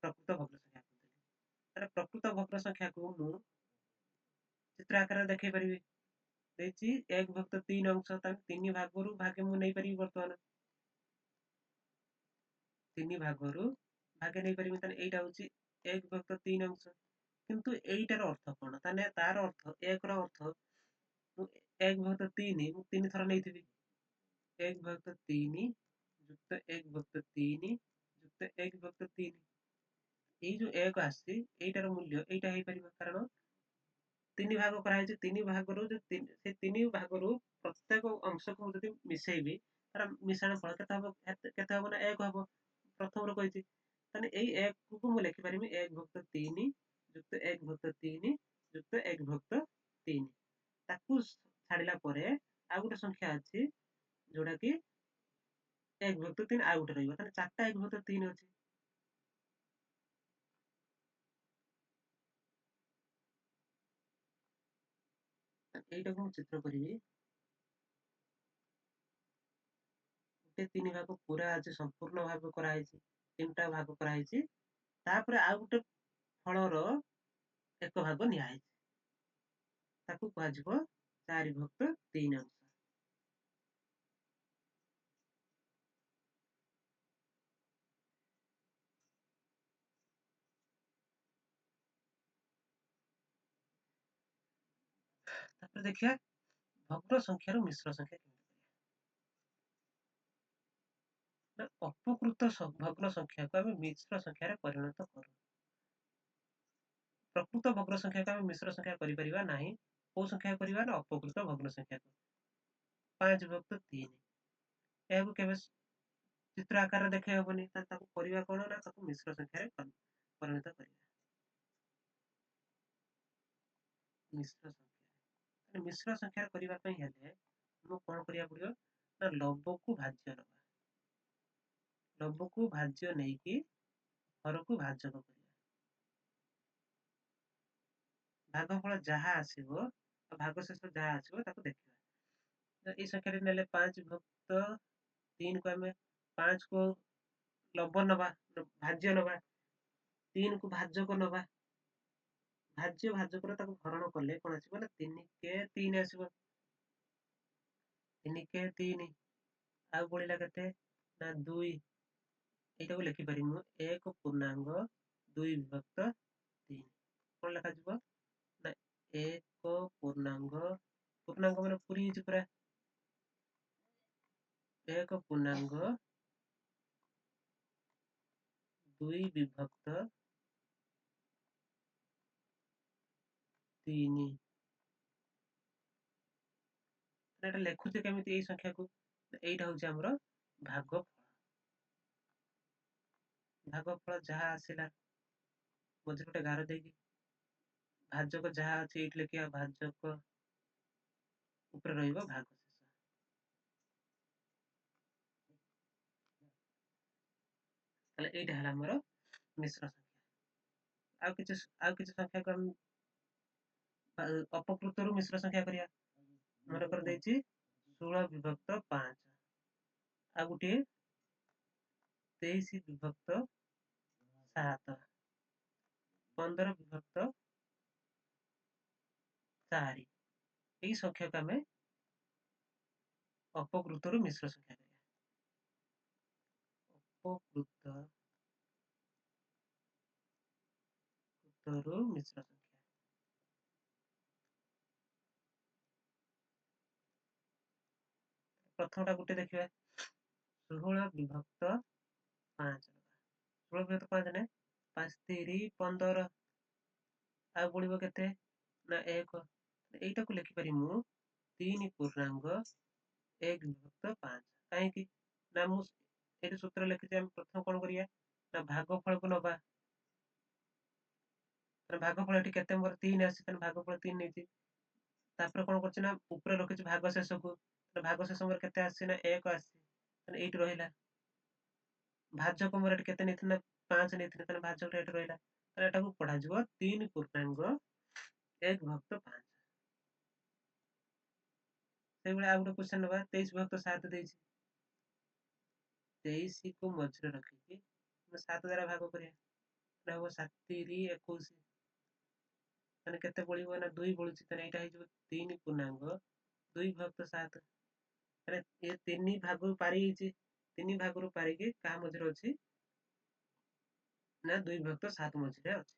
ପ୍ରକୃତ ଭଗ୍ନ ସଂଖ୍ୟା କରିଦେଲି। ତାହେଲେ ପ୍ରକୃତ ଭଗ୍ନ ସଂଖ୍ୟାକୁ ମୁଁ ଚିତ୍ର ଆକାରରେ ଦେଖେଇ ପାରିବି। ଦେଇଛି 1 ବିଭକ୍ତ 3 ଅଂଶ, ତାହେଲେ 3 ଭାଗରୁ ଭାଗେ ମୁଁ ନେଇପାରିବି। ବର୍ତ୍ତମାନ 3 ଭାଗରୁ ଭାଗେ ନେଇପାରିବି। ତାହେଲେ ଏଇଟା ହଉଛି 1 ବିଭକ୍ତ 3 ଅଂଶ। କିନ୍ତୁ ଏଇଟାର ଅର୍ଥ କଣ? ତାହେଲେ ତାର ଅର୍ଥ 1 ର ଅର୍ଥ ମୁଁ 1 ବିଭକ୍ତ 3 ମୁଁ 3 ଥର ନେଇଥିବି। 1 ବିଭକ୍ତ 3 ଯୁକ୍ତ 1 ବିଭକ୍ତ 3 ଯୁକ୍ତ 1 ବିଭକ୍ତ 3। ଏଇ ଯୋଉ 1 ଆସିଛି ଏଇଟାର ମୂଲ୍ୟ ଏଇଟା ହେଇପାରିବ, କାରଣ 3 ଭାଗ କରାହେଇଛି। 3 ଭାଗରୁ ଯୋଉ ସେ 3 ଭାଗରୁ ପ୍ରତ୍ୟେକ ଅଂଶକୁ ମୁଁ ଯଦି ମିଶେଇବି ତାର ମିଶାଣ ଫଳ କେତେ ହବ? କେତେ ହବ ନା 1 ହବ, ପ୍ରଥମରୁ କହିଛି। ତାହେଲେ ଏଇ 1 କୁ ମୁଁ ଲେଖିପାରିବି 1 ବିଭକ୍ତ 3 ଯୁକ୍ତ 1 ବିଭକ୍ତ 3 ଯୁକ୍ତ 1 ବିଭକ୍ତ 3। ତାକୁ ଛାଡ଼ିଲା ପରେ ଆଉ ଗୋଟେ ସଂଖ୍ୟା ଅଛି ଯୋଉଟା କି 1 ବିଭକ୍ତ 3 ଆଉ ଗୋଟେ ରହିବ। ତାହେଲେ 4ଟା 1 ବିଭକ୍ତ 3 ଅଛି। ଏଇଟାକୁ ମୁଁ ଚିତ୍ର କରିବି। ଗୋଟେ 3 ଭାଗ ପୁରା ଅଛି, ସମ୍ପୂର୍ଣ୍ଣ ଭାବେ କରାହେଇଛି, 3ଟା ଭାଗ କରାହେଇଛି। ତାପରେ ଆଉ ଗୋଟେ ଫଳର 1 ଭାଗ ନିଆହେଇଛି, ତାକୁ କୁହାଯିବ 4 ବିଭକ୍ତ 3 ଅଂଶ। ତାପରେ ଦେଖିବା ଭଗ୍ନ ସଂଖ୍ୟାରୁ ମିଶ୍ର ସଂଖ୍ୟା କେମିତି କରିବା। ନା ଅପକୃତ ଭଗ୍ନ ସଂଖ୍ୟାକୁ ଆମେ ମିଶ୍ର ସଂଖ୍ୟାରେ ପରିଣତ କରୁ। ପ୍ରକୃତ ଭଗ୍ନ ସଂଖ୍ୟାକୁ ଆମେ ମିଶ୍ର ସଂଖ୍ୟା କରିପାରିବା ନାହିଁ। କୋଉ ସଂଖ୍ୟା କରିବା ନା ଅପକୃତ ଭଗ୍ନ ସଂଖ୍ୟାକୁ। 5 ବିଭକ୍ତ 3 ଏହାକୁ କେବେ ଚିତ୍ର ଆକାରରେ ଦେଖେଇ ହବନି। ତାହେଲେ ତାକୁ କରିବା କଣ ନା ତାକୁ ମିଶ୍ର ସଂଖ୍ୟାରେ ପରିଣତ କରିବା। ମିଶ୍ର ସଂଖ୍ୟା, ମିଶ୍ର ସଂଖ୍ୟାରେ କରିବା ପାଇଁ ହେଲେ ଆମକୁ କଣ କରିବାକୁ ପଡିବ ନା ଲବକୁ ଭାଜ୍ୟ ନବା, ଲବକୁ ଭାଜ୍ୟ ନେଇକି ହରକୁ ଭାଜକ କରିବା। ଭାଗଫଳ ଯାହା ଆସିବ, ଭାଗଶେଷ ଯାହା ଆସିବ ତାକୁ ଦେଖିବା। ଏଇ ସଂଖ୍ୟାରେ ନେଲେ 5 ବିଭକ୍ତ 3 କୁ ଆମେ 5 କୁ ଲବ ନବା, ଭାଜ୍ୟ ନବା, 3 କୁ ଭାଜକ ନବା, ଭାଜ୍ୟ ଭାଜକର ତାକୁ ହରଣ କଲେ କଣ ଆସିବ ନା 3 କେ 3 ଆସିବ। 3 କେ 3 ଆଉ ବଳିଲା କେତେ ନା 2। ଏଇଟାକୁ ଲେଖିପାରିବି ମୁଁ 1 ପୂର୍ଣ୍ଣାଙ୍ଗ 2 ବିଭକ୍ତ 3। କଣ ଲେଖାଯିବ ନା 1 ପୂର୍ଣ୍ଣାଙ୍ଗ, ପୂର୍ଣ୍ଣାଙ୍ଗ ମାନେ ପୁରୀ ହେଇଛି ପୁରା, 1 ପୂର୍ଣ୍ଣାଙ୍ଗ 2 ବିଭକ୍ତ 3। ଏଟା ଲେଖୁଛେ କେମିତି ଏଇ ସଂଖ୍ୟାକୁ? ଏଇଟା ହଉଛି ଆମର ଭାଗଫଳ। ଭାଗଫଳ ଯାହା ଆସିଲା ମଝିରେ ଗୋଟେ ଗାର ଦେଇକି ଭାଜକ ଯାହା ଅଛି ଏଇଠି ଲେଖିବା, ଭାଜକ ଉପରେ ରହିବ ଭାଗଶେଷ। ତାହେଲେ ଏଇଟା ହେଲା ଆମର ମିଶ୍ର ସଂଖ୍ୟା। ଆଉ କିଛି ସଂଖ୍ୟାକୁ ଆମେ ଅପକୃତରୁ ମିଶ୍ର ସଂଖ୍ୟା କରିବା। ମନେକର ଦେଇଛି 16 ବିଭକ୍ତ 5, ଆଉ ଗୋଟିଏ 23 ବିଭକ୍ତ 7, 15 ବିଭକ୍ତ 4। ଏଇ ସଂଖ୍ୟାକୁ ଆମେ ଅପକୃତରୁ ମିଶ୍ର ସଂଖ୍ୟା କରିବା। ଅପକୃତରୁ ମିଶ୍ର ସଂଖ୍ୟା। ପ୍ରଥମଟା ଗୋଟେ ଦେଖିବା, 16 ବିଭକ୍ତ 5 ନେବା। 16 ବିଭକ୍ତ 5 ନେ 5 3 15, ଆଉ ବଳିବ କେତେ ନା 1। ଏଇଟାକୁ ଲେଖିପାରିବି ମୁଁ 3.1 ବିଭକ୍ତ 5। କାହିଁକି ନା ମୁଁ ଏଇଠି ସୂତ୍ର ଲେଖିଛି। ଆମେ ପ୍ରଥମେ କଣ କରିବା ନା ଭାଗଫଳକୁ ନବା। ତାହେଲେ ଭାଗଫଳ ଏଠି କେତେ ମୋର 3 ଆସିଛି, ତାହେଲେ ଭାଗଫଳ 3 ନେଇଛି। ତାପରେ କଣ କରୁଛି ନା ଉପରେ ରଖିଛି ଭାଗ ଶେଷକୁ। ତାହେଲେ ଭାଗ ଶେଷ ମୋର କେତେ ଆସିଛି ନା 1 ଆସିଛି, ତାହେଲେ ଏଇଠି ରହିଲା। ଭାଜକ ମୋର ଏଠି କେତେ ନେଇଥିଲି ନା 5 ନେଇଥିଲି, ତାହେଲେ ଭାଜକଟା ଏଠି ରହିଲା। ତାହେଲେ ଏଟାକୁ ପଢାଯିବ 3.1 ବିଭକ୍ତ 5। ସେଇଭଳି ଆଉ ଗୋଟେ କ୍ୱେଶ୍ଚନ ନେବା, 23 ବିଭକ୍ତ 7 ଦେଇଛି। 23 କୁ ମଝିରେ ରଖିକି ଆମେ 7 ଦ୍ୱାରା ଭାଗ କରିବା, ତାହେଲେ ହବ 7 3 21। ତାହେଲେ କେତେ ବଳିବ ନା 2 ବଳୁଛି। ତାହେଲେ ଏଇଟା ହେଇଯିବ 3.2 ବିଭକ୍ତ 7। ତାହେଲେ ଏ 3 ଭାଗରୁ ପାରି ହେଇଛି, 3 ଭାଗରୁ ପାରିକି କାହା ମଝିରେ ଅଛି ନା 2 ବିଭକ୍ତ 7 ମଝିରେ ଅଛି।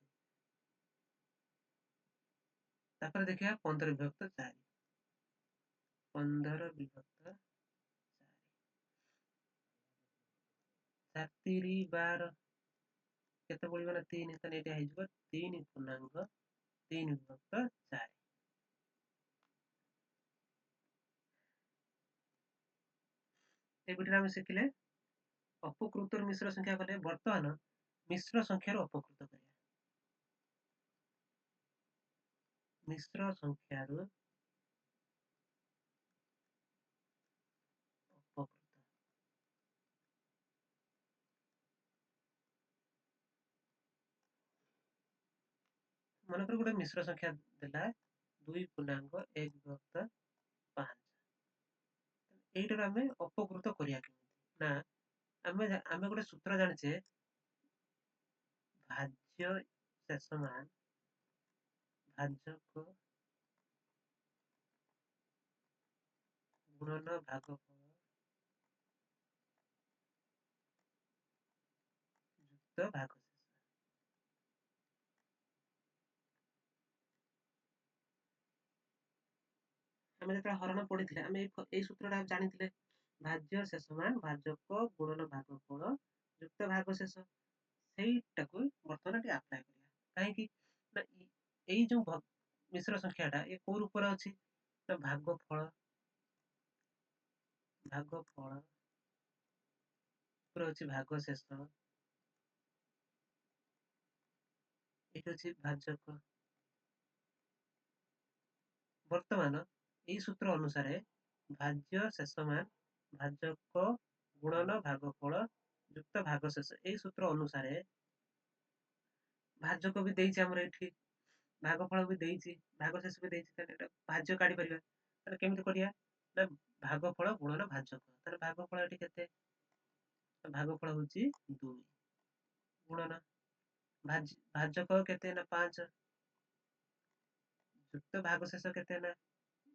ତାପରେ ଦେଖିବା 15 ବିଭକ୍ତ 4। 15 ବିଭକ୍ତ 4, 4 3 12, କେତେ ବଳିବ ନା 3। ତାହେଲେ ଏଇଟା ହେଇଯିବ 3.3 ବିଭକ୍ତ 4। ଏଇ ଭିଡିଓରେ ଆମେ ଶିଖିଲେ ଅପକୃତରୁ ମିଶ୍ର ସଂଖ୍ୟା କଲେ। ବର୍ତ୍ତମାନ ମିଶ୍ର ସଂଖ୍ୟାରୁ ଅପକୃତ କରିବା। ମିଶ୍ର ସଂଖ୍ୟାରୁ ଅପକୃତ। ମନେକର ଗୋଟେ ମିଶ୍ର ସଂଖ୍ୟା ଦେଲା 2.1 ବିଭକ୍ତ 5। ଏଇଟାରୁ ଆମେ ଅପକୃତ କରିବା କେମିତି ନା ଆମେ ଗୋଟେ ସୂତ୍ର ଜାଣିଛେ, ଭାଜ୍ୟ ଶେଷ ମାନ ଭାଜକ ଗୁଣନ ଭାଗଫଳ ଯୁକ୍ତ ଭାଗଶେଷ। ଆମେ ଯେତେବେଳେ ହରଣ ପଢିଥିଲେ ଆମେ ଏଇ ସୂତ୍ରଟା ଜାଣିଥିଲେ, ଭାଜ୍ୟ ଶେଷ ମାନ ଭାଜକ ଗୁଣନ ଭାଗଫଳ ଯୁକ୍ତ ଭାଗଶେଷ। ସେଇଟାକୁ ବର୍ତ୍ତମାନ ଟିକେ ଆପ୍ଲାଏ କରିବା। କାହିଁକି ନା ଏଇ ଯୋଉ ମିଶ୍ର ସଂଖ୍ୟାଟା ଏ କୋଉ ରୂପରେ ଅଛି ନା ଭାଗଫଳ, ଭାଗଫଳ ଉପରେ ଅଛି ଭାଗଶେଷ, ଏଇଠି ଅଛି ଭାଜକ। ବର୍ତ୍ତମାନ ଏଇ ସୂତ୍ର ଅନୁସାରେ ଭାଜ୍ୟ ଶେଷ ମାନ ଭାଜକ ଗୁଣନ ଭାଗଫଳ ଯୁକ୍ତ ଭାଗଶେଷ, ଏଇ ସୂତ୍ର ଅନୁସାରେ ଭାଜକ ବି ଦେଇଛି ଆମର ଏଇଠି, ଭାଗଫଳ ବି ଦେଇଛି, ଭାଗଶେଷ ବି ଦେଇଛି। ତାହେଲେ ଏଟା ଭାଜ୍ୟ କାଢି ପାରିବା। ତାହେଲେ କେମିତି କରିବା ନା ଭାଗଫଳ ଗୁଣନ ଭାଜକ। ତାହେଲେ ଭାଗଫଳ ଏଠି କେତେ? ଭାଗଫଳ ହଉଛି 2 ଗୁଣନ ଭାଜକ କେତେ ନା 5 ଯୁକ୍ତ ଭାଗଶେଷ କେତେ ନା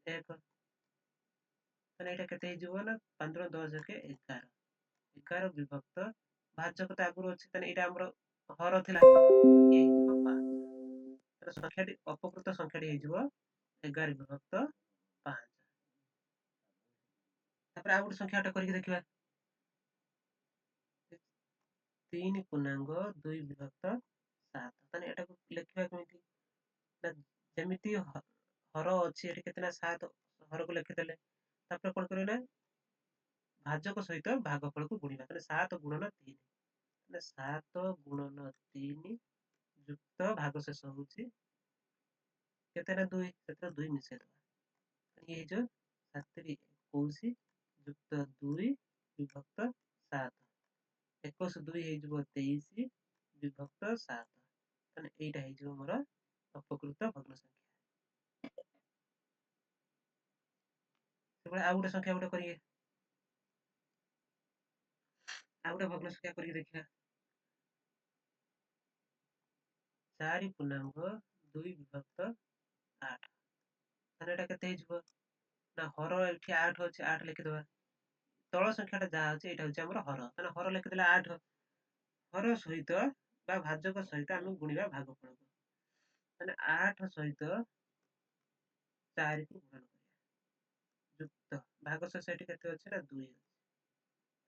1। ତାହେଲେ ଏଇଟା କେତେ ହେଇଯିବ ନା 5 10 1 11, 11 ବିଭକ୍ତ ଭାଜକ ତ ଆଗରୁ ଅଛି, ତାହେଲେ ଏଇଟା ଆମର ହର ଥିଲା, ଇଏ ହେଇଯିବ 5। ତାହେଲେ ସଂଖ୍ୟାଟି ଅପକୃତ ସଂଖ୍ୟାଟି ହେଇଯିବ 11 ବିଭକ୍ତ 5। ତାପରେ ଆଉ ଗୋଟେ ସଂଖ୍ୟାଟା କରିକି ଦେଖିବା, 3.2 ବିଭକ୍ତ 7। ତାହେଲେ ଏଟାକୁ ଲେଖିବା କେମିତି ନା ଯେମିତି ହର ଅଛି ଏଠି କେତେ ନା 7, ହରକୁ ଲେଖିଦେଲେ। ତାପରେ କଣ କରିବେ ନା ଭାଜକ ସହିତ ଭାଗଫଳକୁ ଗୁଣିବା। ତାହେଲେ 7 ଗୁଣନ 3, ତାହେଲେ 7 ଗୁଣନ 3 ଯୁକ୍ତ ଭାଗଶେଷ ହଉଛି କେତେ ନା 2, ସେଥିରେ 2 ମିଶେଇ ଦେବା। ଇଏ ହେଇଯିବ 7 3 21 ଯୁକ୍ତ 2 ବିଭକ୍ତ 7, ଏକଶ ଦୁଇ ହେଇଯିବ 23 ବିଭକ୍ତ 7। ତାହେଲେ ଏଇଟା ହେଇଯିବ ମୋର ଅପକୃତ ଭଗ୍ନ ସଂଖ୍ୟା। ସେଭଳି ଆଉ ଗୋଟେ ସଂଖ୍ୟା ଗୋଟେ କରିବେ, ଆଉ ଗୋଟେ ଭଗ୍ନ ସଂଖ୍ୟା କରିକି ଦେଖିବା। 4.2 ବିଭକ୍ତ 8। ତାହେଲେ ଏଇଟା କେତେ ହେଇଯିବ ନା ହର ଏଠି 8 ଅଛି, 8 ଲେଖିଦେବା। ତଳ ସଂଖ୍ୟାଟା ଯାହା ଅଛି ଏଇଟା ହଉଛି ଆମର ହର, ତାହେଲେ ହର ଲେଖିଦେଲେ 8। ହର ସହିତ ବା ଭାଜକ ସହିତ ଆମେ ଗୁଣିବା ଭାଗଫଳକୁ। ତାହେଲେ 8 ସହିତ 4କୁ ଗୁଣନ କରିବା, ଯୁକ୍ତ ଭାଗଶେଷ ଏଠି କେତେ ଅଛି ନା 2 ଅଛି।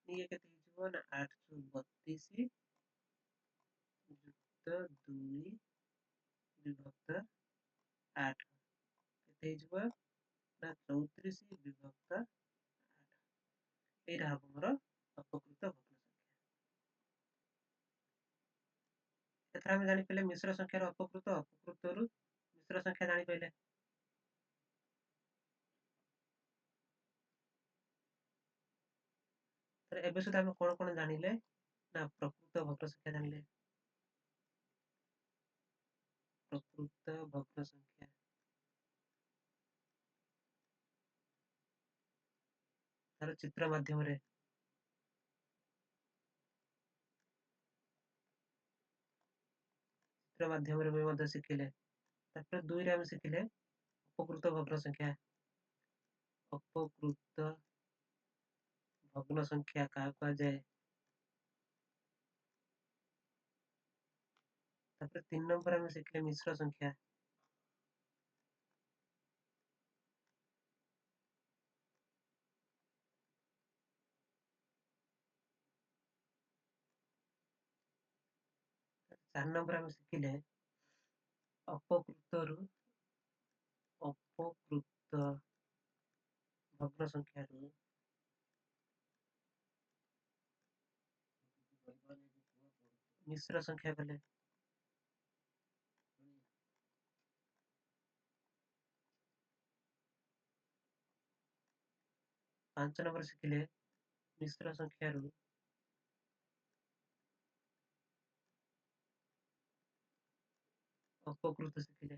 ଇଏ କେତେ ହେଇଯିବ ନା 8 32 ଯୁକ୍ତ 2 ବିଭକ୍ତ 8 କେତେ ହେଇଯିବ ନା 34 ବିଭକ୍ତ 8। ଏଇଟା ହବ ମୋର ଅପକୃତ ଭଗ୍ନ ସଂଖ୍ୟା। ଏଥର ଆମେ ଜାଣିପାରିଲେ ମିଶ୍ର ସଂଖ୍ୟାର ଅପକୃତ, ଅପକୃତରୁ ମିଶ୍ର ସଂଖ୍ୟା ଜାଣିପାରିଲେ। ଏବେ ସୁଦ୍ଧା ଆମେ କଣ କଣ ଜାଣିଲେ ନା ପ୍ରକୃତ ଭଗ୍ନ ସଂଖ୍ୟା ଜାଣିଲେ, ପ୍ରକୃତ ଭଗ୍ନ ସଂଖ୍ୟା, ତାର ଚିତ୍ର ମାଧ୍ୟମରେ, ଚିତ୍ର ମାଧ୍ୟମରେ ବି ମଧ୍ୟ ଶିଖିଲେ। ତାପରେ 2ରେ ଆମେ ଶିଖିଲେ ଅପକୃତ ଭଗ୍ନ ସଂଖ୍ୟା। ଅପକୃତ ଭଗ୍ନ ସଂଖ୍ୟା କାହାକୁ କୁହାଯାଏ? ତାପରେ 3 ନମ୍ବର ଆମେ ଶିଖିଲେ ମିଶ୍ର ସଂଖ୍ୟା। 4 ନମ୍ବର ଆମେ ଶିଖିଲେ ଅପକୃତରୁ ଅପକୃତ ଭଗ୍ନ ସଂଖ୍ୟାରୁ ମିଶ୍ର ସଂଖ୍ୟା କଲେ। 5 ନମ୍ବର ଶିଖିଲେ ମିଶ୍ର ସଂଖ୍ୟାରୁ ଅପକୃତ ଶିଖିଲେ।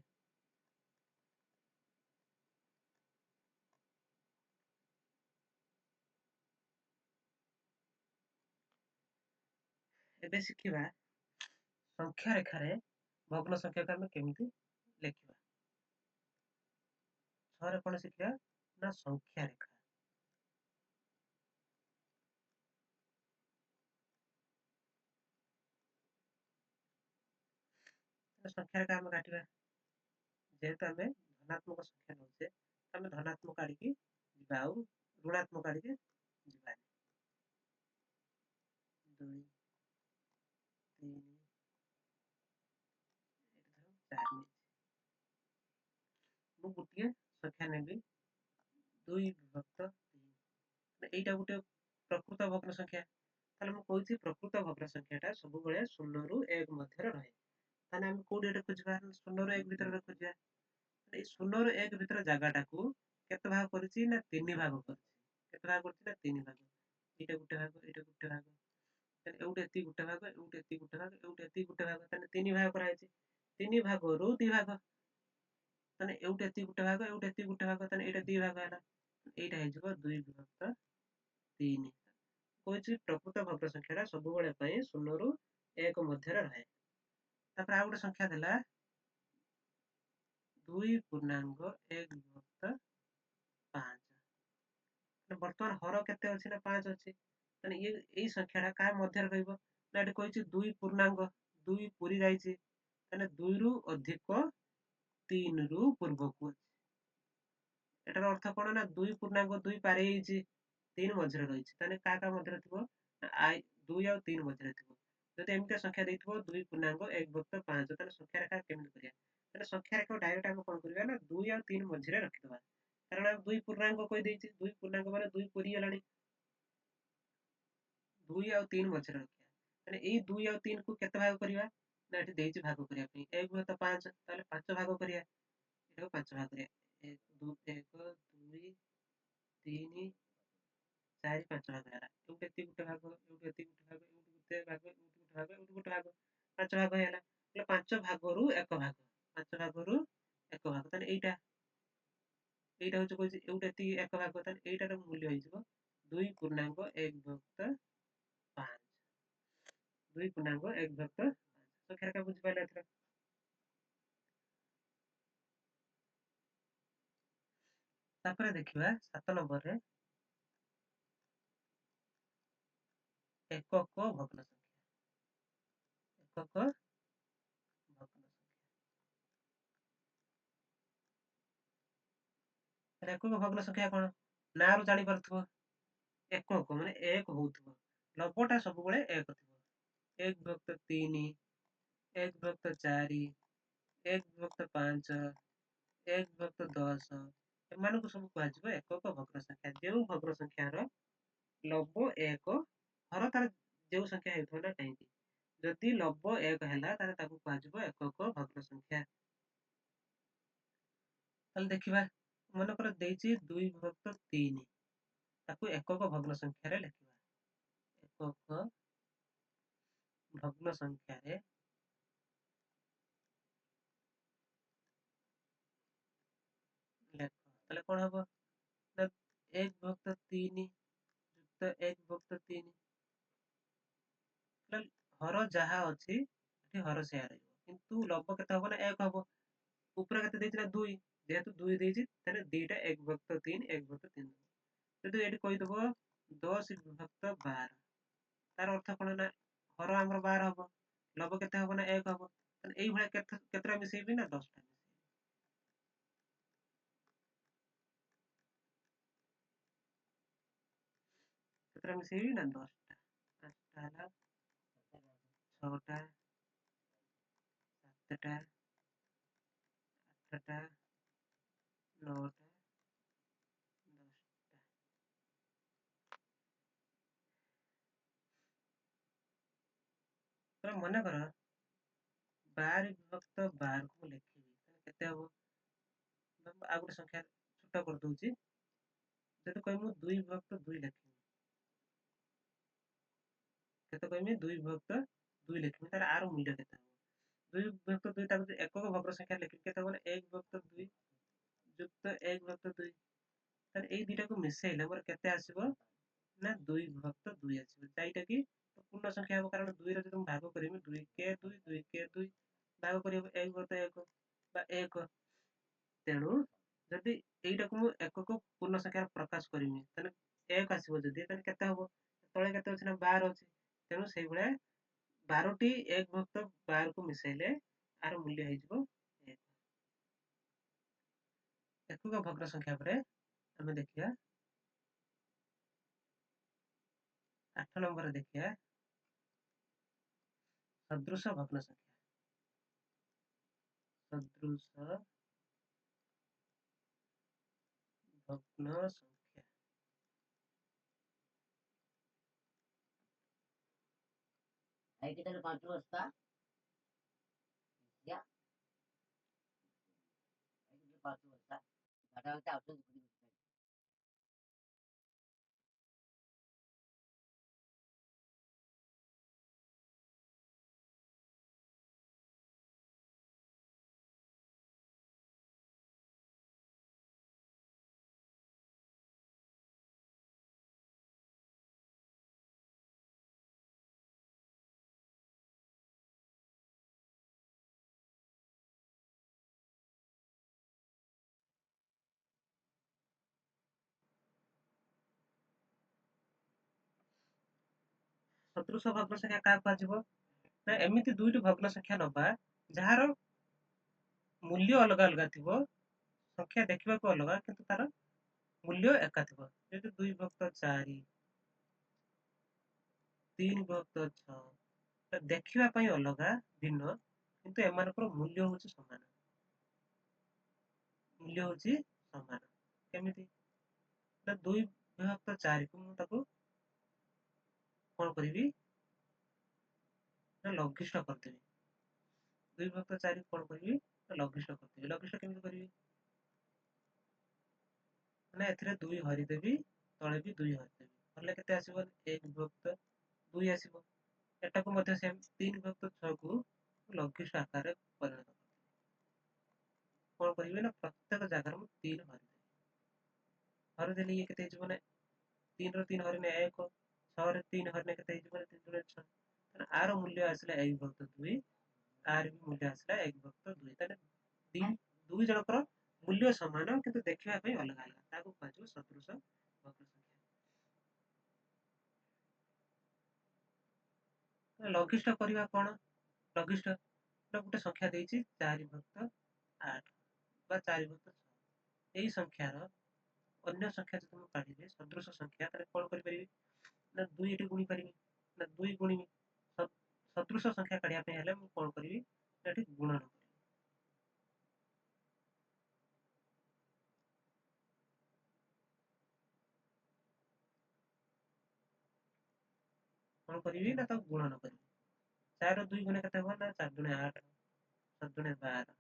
ଏବେ ଶିଖିବା ସଂଖ୍ୟା ରେଖାରେ ଭଗ୍ନ ସଂଖ୍ୟାକୁ ଆମେ କେମିତି ଲେଖିବା। 6ରେ କଣ ଶିଖିବା ନା ସଂଖ୍ୟା ରେଖା। ସଂଖ୍ୟା ରେଖା ଆମେ କାଟିବା, ଯେହେତୁ ଆମେ ଧନାତ୍ମକ ସଂଖ୍ୟା ନେଉଛେ ଆମେ ଧନାତ୍ମକ ଆଡ଼ିକି ଯିବା, ଆଉ ଋଣାତ୍ମକ ଆଡ଼ିକି ଯିବାନି। 2 3 4 ନେଇଛି। ମୁଁ ଗୋଟିଏ ସଂଖ୍ୟା ନେବି 2 ବିଭକ୍ତ 3। ଏଇଟା ଗୋଟେ ପ୍ରକୃତ ଭଗ୍ନ ସଂଖ୍ୟା। ତାହେଲେ ମୁଁ କହୁଛି ପ୍ରକୃତ ଭଗ୍ନ ସଂଖ୍ୟାଟା ସବୁବେଳେ 0ରୁ 1 ମଧ୍ୟରେ ରହେ। ତାହେଲେ ଆମେ କୋଉଠି ଏଟା ଖୋଜିବା? 0ରୁ 1 ଭିତରେ ଖୋଜିବା। ଏଇ 0ରୁ 1 ଭିତରେ ଜାଗାଟାକୁ କେତେ ଭାଗ କରିଛି ନା 3 ଭାଗ କରିଛି। କେତେ ଭାଗ କରିଛି ନା 3 ଭାଗ। ଏଇଟା ଗୋଟେ ଭାଗ, ଏଇଟା ଗୋଟେ ଭାଗ, ତାହେଲେ ଏଉଠି ଏତିକି ଗୋଟେ ଭାଗ, ଏଉଠି ଏତିକି ଗୋଟେ ଭାଗ, ଏଉଠି ଏତିକି ଗୋଟେ ଭାଗ। ତାହେଲେ 3 ଭାଗ କରାହେଇଛି। 3 ଭାଗରୁ 2 ଭାଗ, ତାହେଲେ ଏଉଠି ଏତିକି ଗୋଟେ ଭାଗ, ଏଉଠି ଏତିକି ଗୋଟେ ଭାଗ, ତାହେଲେ ଏଇଟା 2 ଭାଗ ହେଲା। ଏଇଟା ହେଇଯିବ 2 ବିଭକ୍ତ 3। କହୁଛି ପ୍ରକୃତ ଭଗ୍ନ ସଂଖ୍ୟାଟା ସବୁବେଳେ ପାଇଁ 0ରୁ 1 ମଧ୍ୟରେ ରହେ। ତାପରେ ଆଉ ଗୋଟେ ସଂଖ୍ୟା ଦେଲା 2.1 ବିଭକ୍ତ 5। ବର୍ତ୍ତମାନ ହର କେତେ ଅଛି ନା 5 ଅଛି। ତାହେଲେ ଇଏ ଏଇ ସଂଖ୍ୟାଟା କାହା ମଧ୍ୟରେ ରହିବ ନା ଏଠି କହିଛି 2 ପୂର୍ଣ୍ଣାଙ୍ଗ, 2 ପୁରି ଯାଇଛି, ତାହେଲେ 2ରୁ ଅଧିକ 3ରୁ ପୂର୍ବକୁ ଅଛି। ଏଟାର ଅର୍ଥ କଣ ନା 2 ପୂର୍ଣ୍ଣାଙ୍ଗ 2 ପାରି ହେଇଛି, 3 ମଝିରେ ରହିଛି। ତାହେଲେ କାହା କାହା ମଧ୍ୟରେ ଥିବ ନା 2 ଆଉ 3 ମଝିରେ ଥିବ। ଯଦି ଏମିତିଆ ସଂଖ୍ୟା ଦେଇଥିବ 2.1 ବିଭକ୍ତ 5, ତାହେଲେ ସଂଖ୍ୟା ରେଖା କେମିତି କରିବା? ତାହେଲେ ସଂଖ୍ୟା ରେଖା ଡାଇରେକ୍ଟ ଆମେ କଣ କରିବା ନା 2 ଆଉ 3 ମଝିରେ ରଖିଦବା, କାରଣ 2 ପୂର୍ଣ୍ଣାଙ୍ଗ କହିଦେଇଛି। 2 ପୂର୍ଣ୍ଣାଙ୍ଗ ମାନେ 2 ପୁରି ଗଲାଣି, 2 ଆଉ 3 ମଝିରେ ରଖିବା। ତାହେଲେ ଏଇ 2 ଆଉ 3 କୁ କେତେ ଭାଗ କରିବା ନା ଏଠି ଦେଇଛି ଭାଗ କରିବା ପାଇଁ 1 ବିଭକ୍ତ 5, ତାହେଲେ 5 ଭାଗ କରିବା। ଏଟାକୁ 5 ଭାଗ କରିବା, 1 2 1 2 3 4 5 ଭାଗ ହେଲା। ଏଉଠି ଏତିକି ଗୋଟେ ଭାଗ, ଏଉଠି ଏତିକି ଗୋଟେ ଭାଗ, ଏଉଠି କେତେ ଭାଗ? ଗୋଟେ ଭାଗ, ଗୋଟେ ଭାଗ, 5 ଭାଗ ହେଇଗଲା। ତାହେଲେ 5 ଭାଗରୁ 1 ଭାଗ, 5 ଭାଗରୁ 1 ଭାଗ। ତାହେଲେ ଏଇଟା ହଉଛି କହୁଛି ଏଇଟା ଏତିକି 1 ଭାଗ। ତାହେଲେ ଏଇଟାର ମୂଲ୍ୟ ହେଇଯିବ 2.1 ବିଭକ୍ତ 5, 2.1 ବିଭକ୍ତ 5। ସଂଖ୍ୟାରେଖା ବୁଝିପାରିଲେ ଏଥର? ତାପରେ ଦେଖିବା 7 ନମ୍ବରରେ ଏକକ ଭଗ୍ନ ସଂଖ୍ୟା। ଏକକ ଭଗ୍ନ ସଂଖ୍ୟା, ତାହେଲେ ଏକକ ଭଗ୍ନ ସଂଖ୍ୟା କଣ? ନାଁରୁ ଜାଣିପାରୁଥିବ, ଏକକ ମାନେ 1 ହଉଥିବ, ଲବଟା ସବୁବେଳେ 1 ଥିବ। 1 ବିଭକ୍ତ 3, 1 ବିଭକ୍ତ 4, 1 ବିଭକ୍ତ 5, 1 ବିଭକ୍ତ 10, ଏମାନଙ୍କୁ ସବୁ କୁହାଯିବ ଏକକ ଭଗ୍ନ ସଂଖ୍ୟା। ଯେଉଁ ଭଗ୍ନ ସଂଖ୍ୟାର ଲବ 1, ହର ତାର ଯେଉଁ ସଂଖ୍ୟା ହେଉଥିବ ନା କାହିଁକି, ଯଦି ଲବ 1 ହେଲା ତାହେଲେ ତାକୁ କୁହାଯିବ ଏକକ ଭଗ୍ନ ସଂଖ୍ୟା। ତାହେଲେ ଦେଖିବା, ମନେକର ଦେଇଛି 2 ବିଭକ୍ତ 3, ତାକୁ ଏକକ ଭଗ୍ନ ସଂଖ୍ୟାରେ ଲେଖିବା। ଏକକ ଭଗ୍ନ ସଂଖ୍ୟାରେ ଲେଖ। ତାହେଲେ କଣ ହବ ନା 1 ବିଭକ୍ତ 3 ଯୁକ୍ତ 1 ବିଭକ୍ତ 3। ହର ଯାହା ଅଛି ଏଠି ହର ସେୟା ରହିବ, କିନ୍ତୁ ଲବ କେତେ ହବ ନା 1 ହବ। ଉପରେ କେତେ ଦେଇଛି ନା 2, ଯେହେତୁ 2 ଦେଇଛି ତାହେଲେ 2ଟା 1 ବିଭକ୍ତ 3, 1 ବିଭକ୍ତ 3 ହବ। ଯଦି ଏଠି କହିଦବ 10 ବିଭକ୍ତ 12, ତାର ଅର୍ଥ କଣ ନା ହର ଆମର 12 ହବ, ଲବ କେତେ ହବ ନା 1 ହବ। ତାହେଲେ ଏଇଭଳିଆ କେତେଟା ମିଶେଇବି ନା 10ଟା ମିଶେଇବି। କେତେଟା ମିଶେଇବି ନା 10ଟା। 5ଟା ହେଲା, 6ଟା, 7ଟା, 8ଟା, 9ଟା, 10ଟା। ତ ମନେକର 12 ବିଭକ୍ତ 12କୁ ମୁଁ ଲେଖିବି, ତାହେଲେ କେତେ ହବ? ଆଉ ଗୋଟେ ସଂଖ୍ୟା ଛୋଟ କରିଦଉଛି। ଯଦି କହିବି ମୁଁ 2 ବିଭକ୍ତ 2 ଲେଖିବି, କେତେ କହିବି? 2 ବିଭକ୍ତ 2 ଲେଖିବି, ତାହେଲେ ଆର ମୂଲ୍ୟ କେତେ ହବ? 2 ବିଭକ୍ତ 2, ତାକୁ ଯଦି ଏକକ ଭଗ୍ନ ସଂଖ୍ୟା ଲେଖିବି କେତେ ହବ ନା 1 ବିଭକ୍ତ 2 ଯୁକ୍ତ 1 ବିଭକ୍ତ 2। ତାହେଲେ ଏଇ ଦୁଇଟାକୁ ମିଶେଇଲେ ମୋର କେତେ ଆସିବ ନା 2 ବିଭକ୍ତ 2 ଆସିବ, ଯୋଉଟା କି ପୂର୍ଣ୍ଣ ସଂଖ୍ୟା ହବ। କାରଣ 2ର ଯଦି ମୁଁ ଭାଗ କରିବି, 2 କେ 2, 2 କେ 2 ଭାଗ କରିହେବ 1 ବିଭକ୍ତ 1 ବା 1। ତେଣୁ ଯଦି ଏଇଟାକୁ ମୁଁ ଏକକ ପୂର୍ଣ୍ଣ ସଂଖ୍ୟାରେ ପ୍ରକାଶ କରିବି ତାହେଲେ 1 ଆସିବ ଯଦି, ତାହେଲେ କେତେ ହବ? ତଳେ କେତେ ଅଛି ନା 12 ଅଛି। ତେଣୁ ସେଇଭଳିଆ 12ଟି 1 ବିଭକ୍ତ 12କୁ ମିଶେଇଲେ ଆର ମୂଲ୍ୟ ହେଇଯିବ 1। ଏକକ ଭଗ୍ନ ସଂଖ୍ୟା ପରେ ଆମେ ଦେଖିବା 8 ନମ୍ବରରେ ଦେଖିବା ସଦୃଶ ଭଗ୍ନ ସଂଖ୍ୟା। ସଦୃଶ ଭଗ୍ନ ସଂଖ୍ୟା। 5 ବସ୍ତା 5 ବସ୍ତା। ସଦୃଶ ଭଗ୍ନ ସଂଖ୍ୟା କାହାକୁ କୁହାଯିବ ନା ଏମିତି ଦୁଇଟି ଭଗ୍ନ ସଂଖ୍ୟା ନବା ଯାହାର ମୂଲ୍ୟ ଅଲଗା ଅଲଗା ଥିବ, ସଂଖ୍ୟା ଦେଖିବାକୁ ଅଲଗା କିନ୍ତୁ ତାର ମୂଲ୍ୟ ଏକା ଥିବ। ଯେମିତି 2 ବିଭକ୍ତ 4, 3 ବିଭକ୍ତ 6, ଦେଖିବା ପାଇଁ ଅଲଗା ଭିନ୍ନ କିନ୍ତୁ ଏମାନଙ୍କର ମୂଲ୍ୟ ହଉଛି ସମାନ। ମୂଲ୍ୟ ହଉଛି ସମାନ। କେମିତି ନା 2 ବିଭକ୍ତ 4କୁ ମୁଁ ତାକୁ କଣ କରିବି ନା ଲଘିଷ୍ଠ କରିଦେବି। 2 ବିଭକ୍ତ 4 କଣ କରିବି ନା ଲଘିଷ୍ଠ କରିଦେବି। ଲଘିଷ୍ଠ କେମିତି କରିବି ନା ଏଥିରେ 2 ହରିଦେବି, ତଳେ ବି 2 ହରିଦେବି। ହରିଲେ କେତେ ଆସିବ? 1 ବିଭକ୍ତ 2 ଆସିବ। ଏଟାକୁ ମଧ୍ୟ ସେମ୍ 3 ବିଭକ୍ତ 6କୁ ଲଘିଷ୍ଠ ଆକାରରେ ପରିଣତ କରିଦେବି। କ'ଣ କରିବି ନା ପ୍ରତ୍ୟେକ ଜାଗାରେ ମୁଁ 3 ହରିଦେବି। ହରିଦେଲେ ଇଏ କେତେ ହେଇଯିବ ନା 3ର 3 ହରିନେ 1, 6ରେ 3 ହରିନେ କେତେ ହେଇଯିବ ନା 3 ଦୁଣେ 6। ତାହେଲେ ଆର ମୂଲ୍ୟ ଆସିଲା 1 ବିଭକ୍ତ 2, ଆର ବି ମୂଲ୍ୟ ଆସିଲା 1 ବିଭକ୍ତ 2। ତାହେଲେ ଦୁଇ ଜଣଙ୍କର ମୂଲ୍ୟ ସମାନ କିନ୍ତୁ ଦେଖିବା ପାଇଁ ଅଲଗା ଅଲଗା, ତାକୁ କୁହାଯିବ ସଦୃଶ ଭଗ୍ନ ସଂଖ୍ୟା। ଲଘିଷ୍ଠ କରିବା କ'ଣ? ଲଘିଷ୍ଠ ଗୋଟେ ସଂଖ୍ୟା ଦେଇଛି 4 ବିଭକ୍ତ 8 ବା 4 ବିଭକ୍ତ 6। ଏଇ ସଂଖ୍ୟାର ଅନ୍ୟ ସଂଖ୍ୟା ଯଦି ମୁଁ କାଢ଼ିବି ସଦୃଶ ସଂଖ୍ୟା, ତାହେଲେ କ'ଣ କରିପାରିବି ନା 2 ଏଠି ଗୁଣି ପାରିବି ନା 2 ଗୁଣିବି। ସଦୃଶ ସଂଖ୍ୟା କାଢ଼ିବା ପାଇଁ ହେଲେ ମୁଁ କ'ଣ କରିବି ନା ଏଠି ଗୁଣନ କରିବି। କ'ଣ କରିବି ନା ତାକୁ ଗୁଣନ କରିବି। 4 2 ଗୁଣେ କେତେ ହବ ନା 4 ଦୁଣେ 8, 7 ଦୁଣେ 12।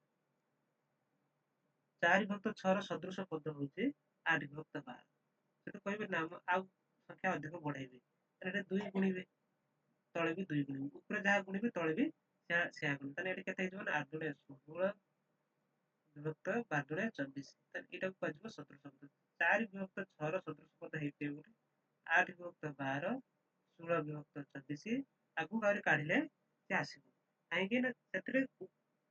4 ବିଭକ୍ତ 6ର ସଦୃଶ ପଦ ହେଉଛି 8 ବିଭକ୍ତ 12। ସେଠୁ କହିବେ ନା ମୁଁ ଆଉ ସଂଖ୍ୟା ଅଧିକ ବଢ଼େଇବି, ତାହେଲେ ଏଠି 2 ଗୁଣିବେ, ତଳେ ବି 2 ଗୁଣିବି, ଉପରେ ଯାହା ଗୁଣିବେ ତଳେ ବି ସେୟା ଗୁଣିବେ। ତାହେଲେ ଏଠି କେତେ ହେଇଯିବ ନା 8 ଦୁଣେ 16 ବିଭକ୍ତ 12 ଦୁଣେ 24। ତାହେଲେ ଏଇଟାକୁ କୁହାଯିବ ସଦୃଶ ପଦ। 4 ବିଭକ୍ତ 6ର ସଦୃଶ ପଦ ହେଇପାରିବ ଗୋଟେ 8 ବିଭକ୍ତ 12, 16 ବିଭକ୍ତ 24। ଆଗକୁ ଆହୁରି କାଢ଼ିଲେ ସେ ଆସିବ, କାହିଁକି ନା ସେଥିରେ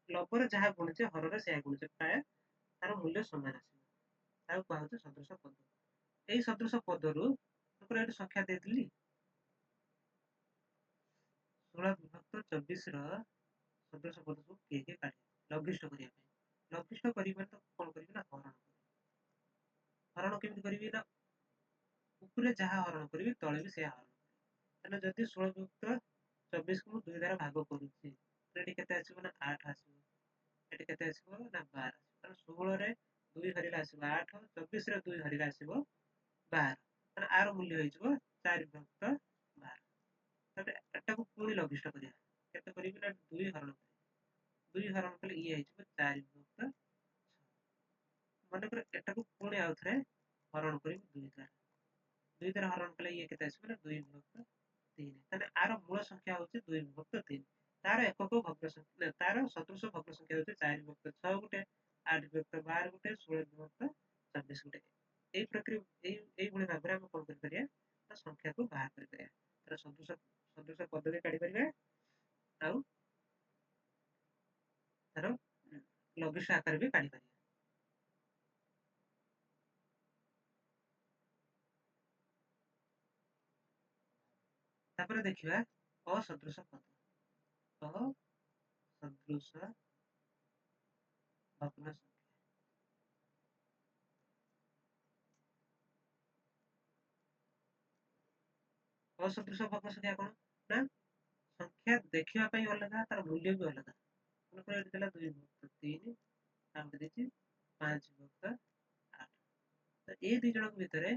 ଲବରେ ଯାହା ଗୁଣୁଛେ ହରରେ ସେୟା ଗୁଣୁଛେ, ପ୍ରାୟ ତାର ମୂଲ୍ୟ ସମାନ ଆସିବ। ତାକୁ କୁହାଯାଉଛି ସଦୃଶ ପଦ। ଏଇ ସଦୃଶ ପଦରୁ ଏଠି ସଂଖ୍ୟା ଦେଇଥିଲି 16 ବିଭକ୍ତ 24ର ସଦୃଶ ପଦ ସବୁ କିଏ କିଏ କାଢ଼ିବେ ଲଘିଷ୍ଠ କରିବା ପାଇଁ। ଲଘିଷ୍ଠ କରିବେ ତ କ'ଣ କରିବି ନା ହରଣ କରିବି। ହରଣ କେମିତି କରିବି ନା ଉପରେ ଯାହା ହରଣ କରିବି ତଳେ ବି ସେୟା ହରଣ କରିବି। ତାହେଲେ ଯଦି 16 ବିଭକ୍ତ 24କୁ ମୁଁ 2 ଦ୍ୱାରା ଭାଗ କରୁଛି, ଏଠି କେତେ ଆସିବ ନା 8 ଆସିବ, ଏଠି କେତେ ଆସିବ ନା 12 ଆସିବ। କାରଣ 16ରେ 2 ହରିଲେ ଆସିବ 8, 24ରେ 2 ହରିଲେ ଆସିବ 12। ତାହେଲେ ଆର ମୂଲ୍ୟ ହେଇଯିବ 4 ବିଭକ୍ତ 12। ତାପରେ ଏଟାକୁ ପୁଣି ଲଘିଷ୍ଠ କରିବା, କେତେ କରିବି ନା 2 ହରଣ କରିବି। 2 ହରଣ କଲେ ଇଏ ହେଇଯିବ 4 ବିଭକ୍ତ 6। ମନେକର ଏଟାକୁ ପୁଣି ଆଉ ଥରେ ହରଣ କରିବି 2 ଦ୍ୱାରା। 2 ଦ୍ୱାରା ହରଣ କଲେ ଇଏ କେତେ ଆସିବ ନା 2 ବିଭକ୍ତ 3। ତାହେଲେ ଆର ମୂଳ ସଂଖ୍ୟା ହେଉଛି 2 ବିଭକ୍ତ 3। ତାର ଏକକ ଭଗ୍ନ ସଂଖ୍ୟା, ତାର ସଦୃଶ ଭଗ୍ନ ସଂଖ୍ୟା ହେଉଛି 4 ବିଭକ୍ତ 6 ଗୋଟେ, 8 ବିଭକ୍ତ 12 ଗୋଟେ, 16 ବିଭକ୍ତ 24 ଗୋଟେ। ଏଇ ପ୍ରକ୍ରିୟା ଏଇଭଳି ଭାବରେ ଆମେ କ'ଣ କରିପାରିବା ନା ସଂଖ୍ୟାକୁ ବାହାର କରିପାରିବା। ତାର ସଦୃଶ ପଦ ବି କାଢ଼ିପାରିବା ଆଉ ତାର ଲଘିଷ୍ଠ ଆକାର ବି କାଢ଼ିପାରିବା। ତାପରେ ଦେଖିବା ଅସଦୃଶ ପଦ। ଅସଦୃଶ ଭଗ୍ନ ସଂଖ୍ୟା। ଅସଦୃଶ ଭଗ୍ନ ସଂଖ୍ୟା କ'ଣ ନା ସଂଖ୍ୟା ଦେଖିବା ପାଇଁ ଅଲଗା, ତାର ମୂଲ୍ୟ ବି ଅଲଗା। ମନେକର ଏଠି ଦେଲା 2 ବିଭକ୍ତ 3, ଆଉ ଗୋଟେ ଦେଇଛି 5 ବିଭକ୍ତ 8। ତ ଏଇ ଦୁଇ ଜଣଙ୍କ ଭିତରେ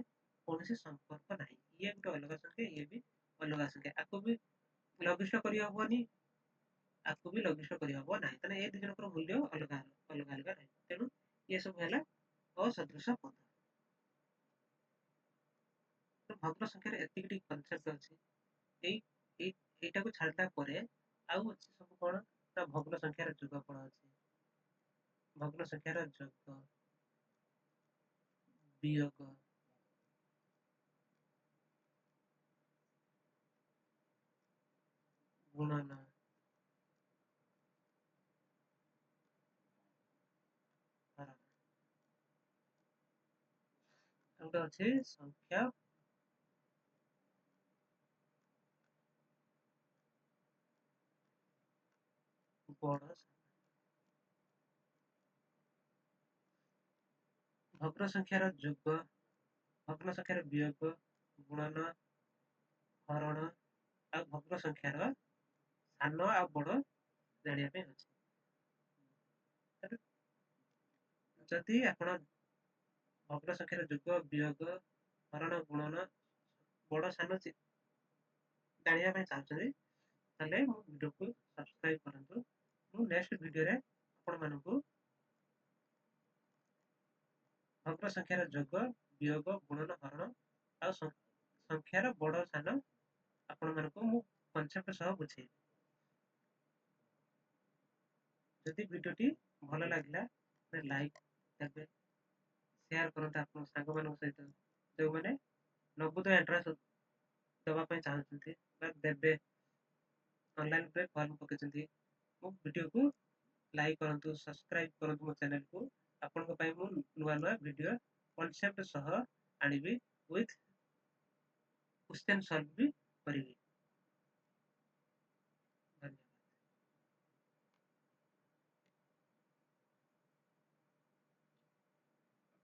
କୌଣସି ସମ୍ପର୍କ ନାହିଁ। ଇଏ ଗୋଟେ ଅଲଗା ସଂଖ୍ୟା, ଇଏ ବି ଅଲଗା ସଂଖ୍ୟା। ଆକୁ ବି ଲଘିଷ୍ଠ କରିହବନି, ଆକୁ ବି ଲଘିଷ୍ଠ କରିହବ ନାହିଁ। ତାହେଲେ ଏ ଦୁଇ ଜଣଙ୍କର ମୂଲ୍ୟ ଅଲଗା ଅଲଗା ଅଲଗା ରହିବ। ତେଣୁ ଇଏ ସବୁ ହେଲା ଅସଦୃଶ ପଦ। ଭଗ୍ନ ସଂଖ୍ୟାରେ ଏତିକି ଟିକେ କନସେପ୍ଟ ଅଛି। ଏଇ ଏଇ ଏଇଟାକୁ ଛାଡ଼ିଲା ପରେ ଆଉ ଅଛି ସବୁ କ'ଣ ନା ଭଗ୍ନ ସଂଖ୍ୟାର ଯୋଗଫଳ ଅଛି, ଭଗ୍ନ ସଂଖ୍ୟାର ଯୋଗ, ବିୟୋଗ, ଗୁଣନ, ହରଣ। ଆଉ ଗୋଟେ ଅଛି ସଂଖ୍ୟା ବଡ଼ ସାନ। ଭଗ୍ନ ସଂଖ୍ୟାର ଯୋଗ, ଭଗ୍ନ ସଂଖ୍ୟାର ବିୟୋଗ, ଗୁଣନ, ହରଣ ଆଉ ଭଗ୍ନ ସଂଖ୍ୟାର ସାନ ଆଉ ବଡ଼ ଜାଣିବା ପାଇଁ ଅଛି। ଯଦି ଆପଣ ଭଗ୍ନ ସଂଖ୍ୟାର ଯୋଗ, ବିୟୋଗ, ହରଣ, ଗୁଣନ, ବଡ଼ ସାନ ଜାଣିବା ପାଇଁ ଚାହୁଁଛନ୍ତି, ତାହେଲେ ମୋ ଭିଡ଼ିଓକୁ ସବସ୍କ୍ରାଇବ କରନ୍ତୁ। ମୁଁ ନେକ୍ସଟ ଭିଡ଼ିଓରେ ଆପଣମାନଙ୍କୁ ଭଗ୍ନ ସଂଖ୍ୟାର ଯୋଗ, ବିୟୋଗ, ଗୁଣନ, ହରଣ ଆଉ ସଂଖ୍ୟାର ବଡ଼ ସାନ ଆପଣମାନଙ୍କୁ ମୁଁ କନସେପ୍ଟ ସହ ବୁଝେଇବି। ଯଦି ଭିଡ଼ିଓଟି ଭଲ ଲାଗିଲା ଲାଇକ୍ ଦେବେ, ସେୟାର କରନ୍ତୁ ଆପଣଙ୍କ ସାଙ୍ଗମାନଙ୍କ ସହିତ ଯେଉଁମାନେ ନବୋଦୟ ଏଣ୍ଟ୍ରାନ୍ସ ଦେବା ପାଇଁ ଚାହୁଁଛନ୍ତି ବା ଦେବେ, ଅନଲାଇନରେ ଫର୍ମ ପକେଇଛନ୍ତି। ମୋ ଭିଡ଼ିଓକୁ ଲାଇକ୍ କରନ୍ତୁ, ସବସ୍କ୍ରାଇବ୍ କରନ୍ତୁ ମୋ ଚ୍ୟାନେଲକୁ। ଆପଣଙ୍କ ପାଇଁ ମୁଁ ନୂଆ ନୂଆ ଭିଡ଼ିଓ କନସେପ୍ଟ ସହ ଆଣିବି, ୱିଥ୍ କ୍ୱେଶ୍ଚନ୍ ସଲ୍ଭ ବି କରିବି।